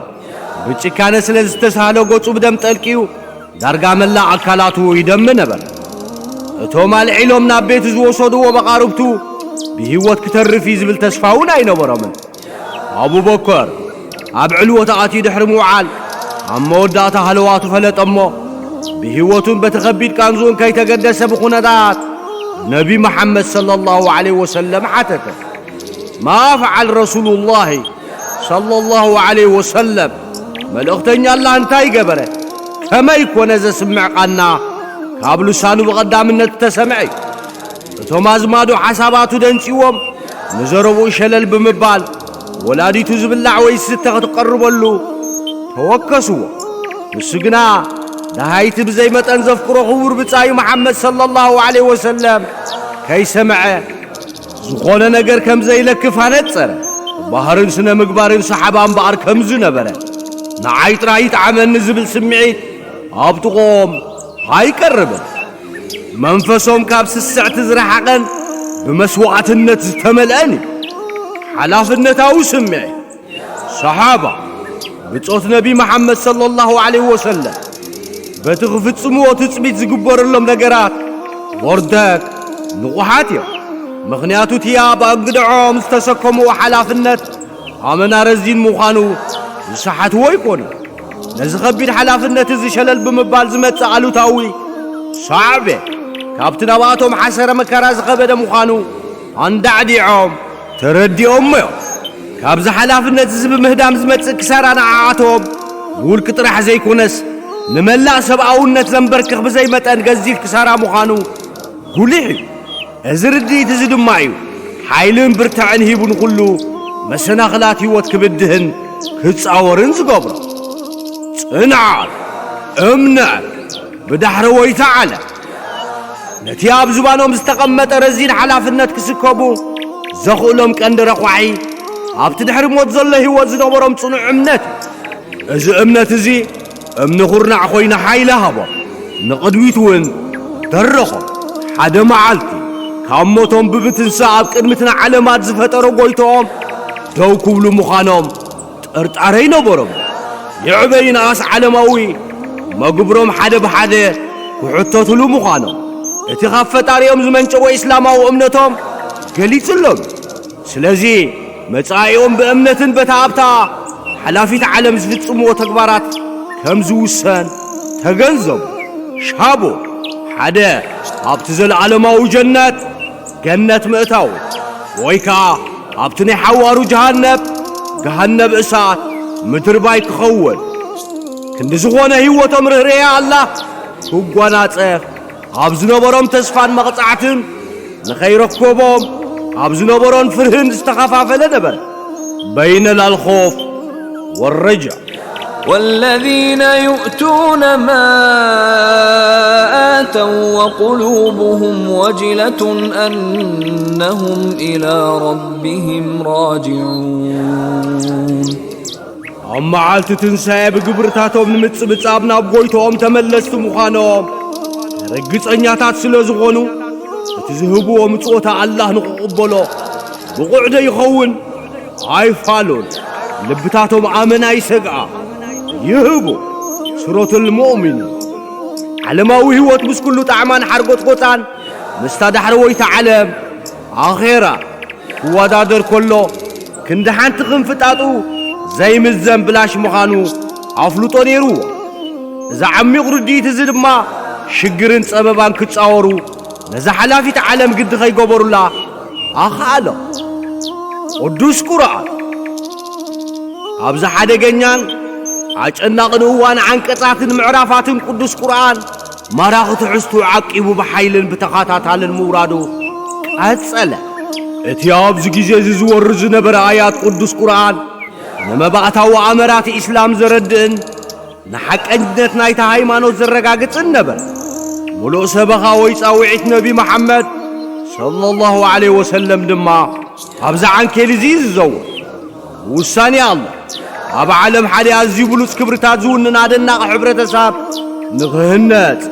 ብጭካነ ስለ ዝተሳህለ ገጹ ብደም ጠልቅዩ ዳርጋ መላእ ኣካላቱ ይደሚ ነበረ። እቶም ኣልዒሎም ናብ ቤቱ ዝወሰድዎ መቓርብቱ ብህይወት ክተርፍ እዩ ዝብል ተስፋ እውን ኣይነበሮምን። ኣቡበከር ኣብ ዕልወት ኣትዩ ድሕሪ ምውዓል ኣብ መወዳእታ ሃለዋቱ ፈለጠ እሞ ብህይወቱን በቲ ኸቢድ ቃንዝኡን ከይተገደሰ ብኹነታት ነቢ መሓመድ ሰለላሁ ዐለይሂ ወሰለም ሓተተ። ማ ፈዓል ረሱሉላሂ ሰለላሁ ዐለይሂ ወሰለም፣ መልእኽተኛ ኣላህ እንታይ ገበረ? ከመይ ኮነ ዘስምዕ ቃና ካብ ልሳኑ ብቐዳምነት እተሰምዐ እዩ። እቶም ኣዝማዱ ሓሳባቱ ደንጺዎም ንዘረብኡ ሸለል ብምባል፣ ወላዲቱ ዝብላዕ ወይ ዝስተ ክትቀርበሉ ተወከስዎ። ንሱ ግና ደሃይቲ ብዘይ መጠን ዘፍቅሮ ክቡር ብጻዩ መሓመድ ሰለላሁ ዐለይሂ ወሰለም ከይሰምዐ ዝኾነ ነገር ከም ዘይለክፍ ኣነጸረ። ባህርን ስነ ምግባርን ሰሓባ እምበኣር ከምዚ ነበረ። ንዓይ ጥራይ ይጥዓመኒ ዝብል ስምዒት ኣብ ጥቕኦም ኣይቀርብን። መንፈሶም ካብ ስስዕቲ ዝረሓቐን ብመስዋዕትነት ዝተመልአን እዩ። ሓላፍነታዊ ስምዒት ሰሓባ ብጾት ነቢ መሓመድ ሰለላሁ ዐለይሂ ወሰለም በቲ ክፍጽምዎ ትጽቢት ዝግበረሎም ነገራት ቦርደክ ንቑሓት እዮም። ምኽንያቱ እቲ ኣብ ኣንግድዖም ዝተሰከምዎ ሓላፍነት ኣመና ረዚን ምዃኑ ዝሰሓትዎ ኣይኮኑን። ነዚ ከቢድ ሓላፍነት እዚ ሸለል ብምባል ዝመጽእ ኣሉታዊ ሳዕቤ ካብቲ ናብኣቶም ሓሰረ መከራ ዝኸበደ ምዃኑ ኣንዳዕዲዖም ተረዲኦሞ እዮም። ካብዚ ሓላፍነት እዚ ብምህዳም ዝመጽእ ክሳራ ንዓኣቶም ብውልቂ ጥራሕ ዘይኮነስ ንመላእ ሰብኣውነት ዘንበርክኽ ብዘይ መጠን ገዚፍ ክሳራ ምዃኑ ጉሊሕ እዩ። እዚ ርድኢት እዚ ድማ እዩ ሓይልን ብርትዐን ሂቡ ንኹሉ መሰናኽላት ህይወት ክብድህን ክጻወርን ዝገብሮ። ጽንዓት፣ እምነት፣ ብዳሕረወይቲ ዓለም ነቲ ኣብ ዝባኖም ዝተቐመጠ ረዚን ሓላፍነት ክስከሙ ዘኽእሎም ቀንዲ ረቋሒ ኣብቲ ድሕሪ ሞት ዘሎ ህይወት ዝነበሮም ጽኑዕ እምነት እዩ። እዚ እምነት እዚ እምኒ ኩርናዕ ኮይኑ ሓይሊ ሃቦም። ንቕድሚት እውን ደረኾም። ሓደ መዓልቲ ካብ ሞቶም ብምትንሳእ ኣብ ቅድሚት ንዓለማት ዝፈጠሮ ጎይትኦም ደው ክብሉ ምዃኖም ጥርጣረ ኣይነበሮም። ይዕበ ይንኣስ ዓለማዊ መግብሮም ሓደ ብሓደ ክሕተትሉ ምዃኖም እቲ ካብ ፈጣሪኦም ዝመንጨወ ኢስላማዊ እምነቶም ገሊጹሎም። ስለዚ መጻኢኦም ብእምነትን በታ ኣብታ ሓላፊት ዓለም ዝፍጽምዎ ተግባራት ከም ዝውሰን ተገንዘቡ። ሻቦ ሓደ ኣብቲ ዘለዓለማዊ ጀነት ገነት ምእታው ወይ ከኣ ኣብቲ ናይ ሓዋሩ ጀሃነብ ገሃነብ እሳት ምድርባይ ክኸውን ክንዲ ዝኾነ ህይወቶም ርህርያ ኣላህ ክጓናጸፍ ኣብ ዝነበሮም ተስፋን መቕጻዕትን ንኸይረከቦም ኣብ ዝነበሮን ፍርህን ዝተኸፋፈለ ነበረ። በይነ ላልኾፍ ወረጃ والذين يؤتون ما آتوا وقلوبهم وجلة أنهم إلى ربهم راجعون ኣብ መዓልቲ ትንሳኤ ብግብርታቶም ንምጽብጻብ ናብ ጎይትኦም ተመለስቲ ምዃኖም ርግጸኛታት ስለ ዝኾኑ እቲ ዝህብዎ ምጽወታ ኣላህ ንኽቕበሎ ብቑዕ ዶ ይኸውን? ኣይፋሉን። ልብታቶም ኣመና ይሰግኣ፣ ይህቡ። ሱረቱል ሙእሚኑን። ዓለማዊ ህይወት ምስ ኩሉ ጣዕማን ሓርጎጽጎጻን ምስታ ዳሕረወይቲ ዓለም ኣኼራ ክወዳደር ከሎ ክንዲ ሓንቲ ክንፊ ጣጡ ዘይምዘን ብላሽ ምዃኑ ኣፍልጦ ነይርዎ። እዚ ዓሚቕ ርድኢት እዚ ድማ ሽግርን ጸበባን ክጻወሩ ነዛ ሓላፊት ዓለም ግዲ ከይገበሩላ ኣኽኣሎም። ቅዱስ ቁርኣን ኣብዚ ሓደገኛን ኣጨናቕን እዋን ዓንቀጻትን ምዕራፋትን ቅዱስ ቁርኣን ማራኺ ትሕዝትኡ ዓቂቡ ብሓይልን ብተኸታታልን ምውራዱ ቀጸለ። እቲ ኣብዚ ግዜ እዚ ዝወርድ ዝነበረ ኣያት ቅዱስ ቁርኣን ንመባእታዊ ኣመራት ኢስላም ዘረድእን ንሓቀኝነት ናይታ ሃይማኖት ዘረጋግጽን ነበረ። ምሉእ ሰበኻ ወይ ጻውዒት ነቢ መሓመድ ሰለላሁ ዐለይሂ ወሰለም ድማ ኣብዚ ዓንኬል እዚ እዩ ዝዘውር። ብውሳኔ ኣላህ ኣብ ዓለም ሓደ ኣዝዩ ብሉጽ ክብርታት ዝውንን ኣደናቒ ሕብረተሰብ ንኽህነጽ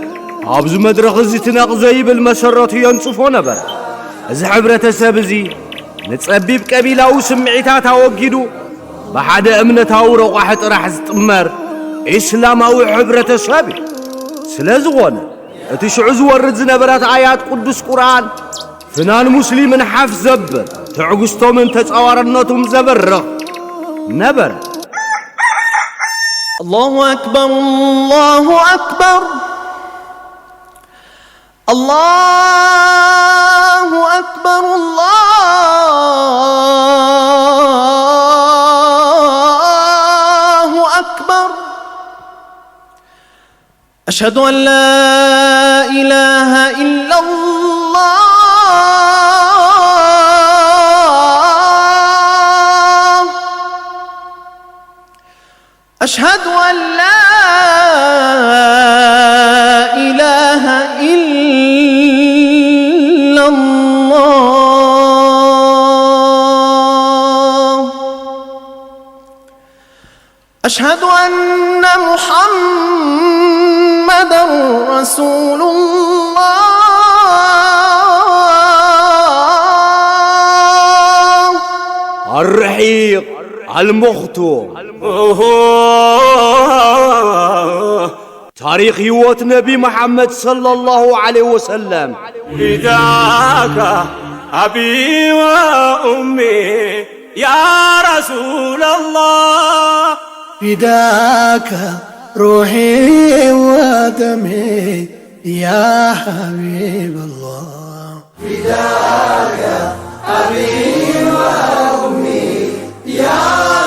ኣብዚ መድረኽ እዚ ትነቕ ዘይብል መሰረቱ የንጽፎ ነበረ። እዚ ሕብረተሰብ እዚ ንጸቢብ ቀቢላዊ ስምዒታት ኣወጊዱ ብሓደ እምነታዊ ረቋሒ ጥራሕ ዝጥመር ኢስላማዊ ሕብረተሰብ እዩ። ስለ ዝኾነ እቲ ሽዑ ዝወርድ ዝነበረት ኣያት ቅዱስ ቁርኣን ፍናን ሙስሊምን ሓፍ ዘብል ትዕግስቶምን ተጻዋርነቱም ዘበርኽ ነበረ። الله أكبر الله أكبر الله أكبر الله أشهد أن لا إله إلا الله. أشهد أن لا إله إلا الله. أشهد أن محمدا رسول الله. الرحيق المختوم. ታሪኽ ህይወት ነቢ መሓመድ ሰለላሁ ዐለይሂ ወሰለም። فداك أبي وأمي يا رسول الله. فداك روحي ودمي يا حبيب الله. فداك أبي وأمي يا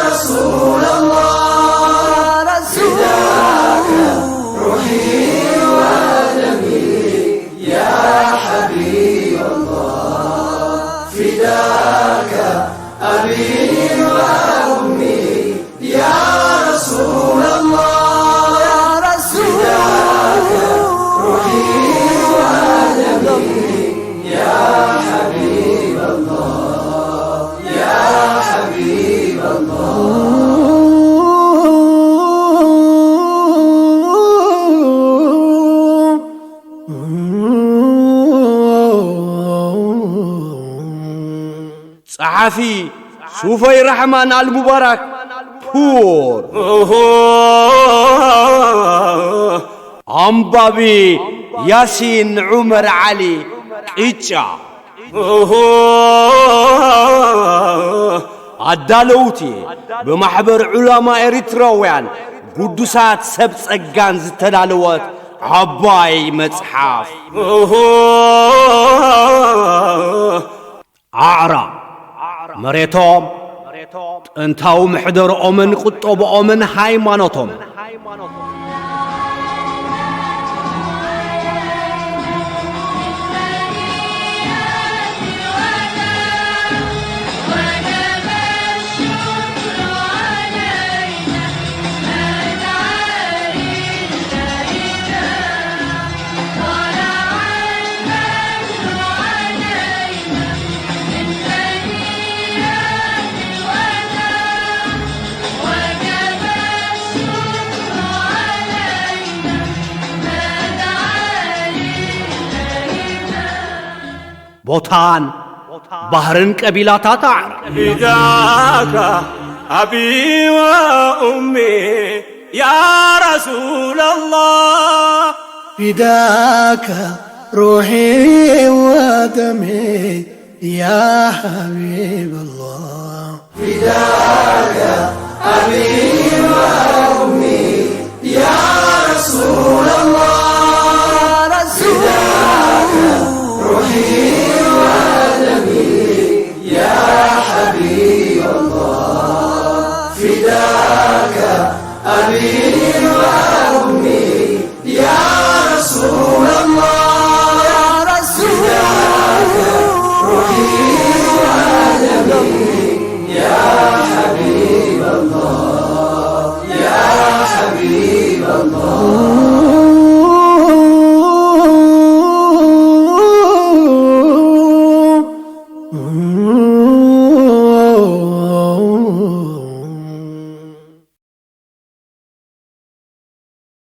رسول الله. فداك روحي ودمي يا حبيب الله. فداك أبي وأمي يا رسول الله. يا رسول الله. روحي ودمي يا حبيب الله، يا حبيب الله. ጸሓፊ ሱፈይ ራሕማን ኣልሙባራክ ፑር። ኣንባቢ ያሲን ዑመር ዓሊ ቅጫ። ኣዳለውቲ ብማሕበር ዑላማ ኤሪትራውያን ግዱሳት ሰብ ጸጋን ዝተዳለወት ዓባይ መጽሓፍ። ኣዕራብ መሬቶም፣ ጥንታዊ መሕደርኦምን ቁጠብኦምን ሃይማኖቶም። ቦታን ባህርን ቀቢላታት ኣዕራብ። فداك أبي وأمي يا رسول الله. فداك روحي ودمي يا حبيب الله. فداك أبي وأمي يا رسول الله. فداك روحي ودمي يا حبيب الله. فداك أبي وأمي يا رسول الله، يا رسول الله، روحي ودمي، يا حبيب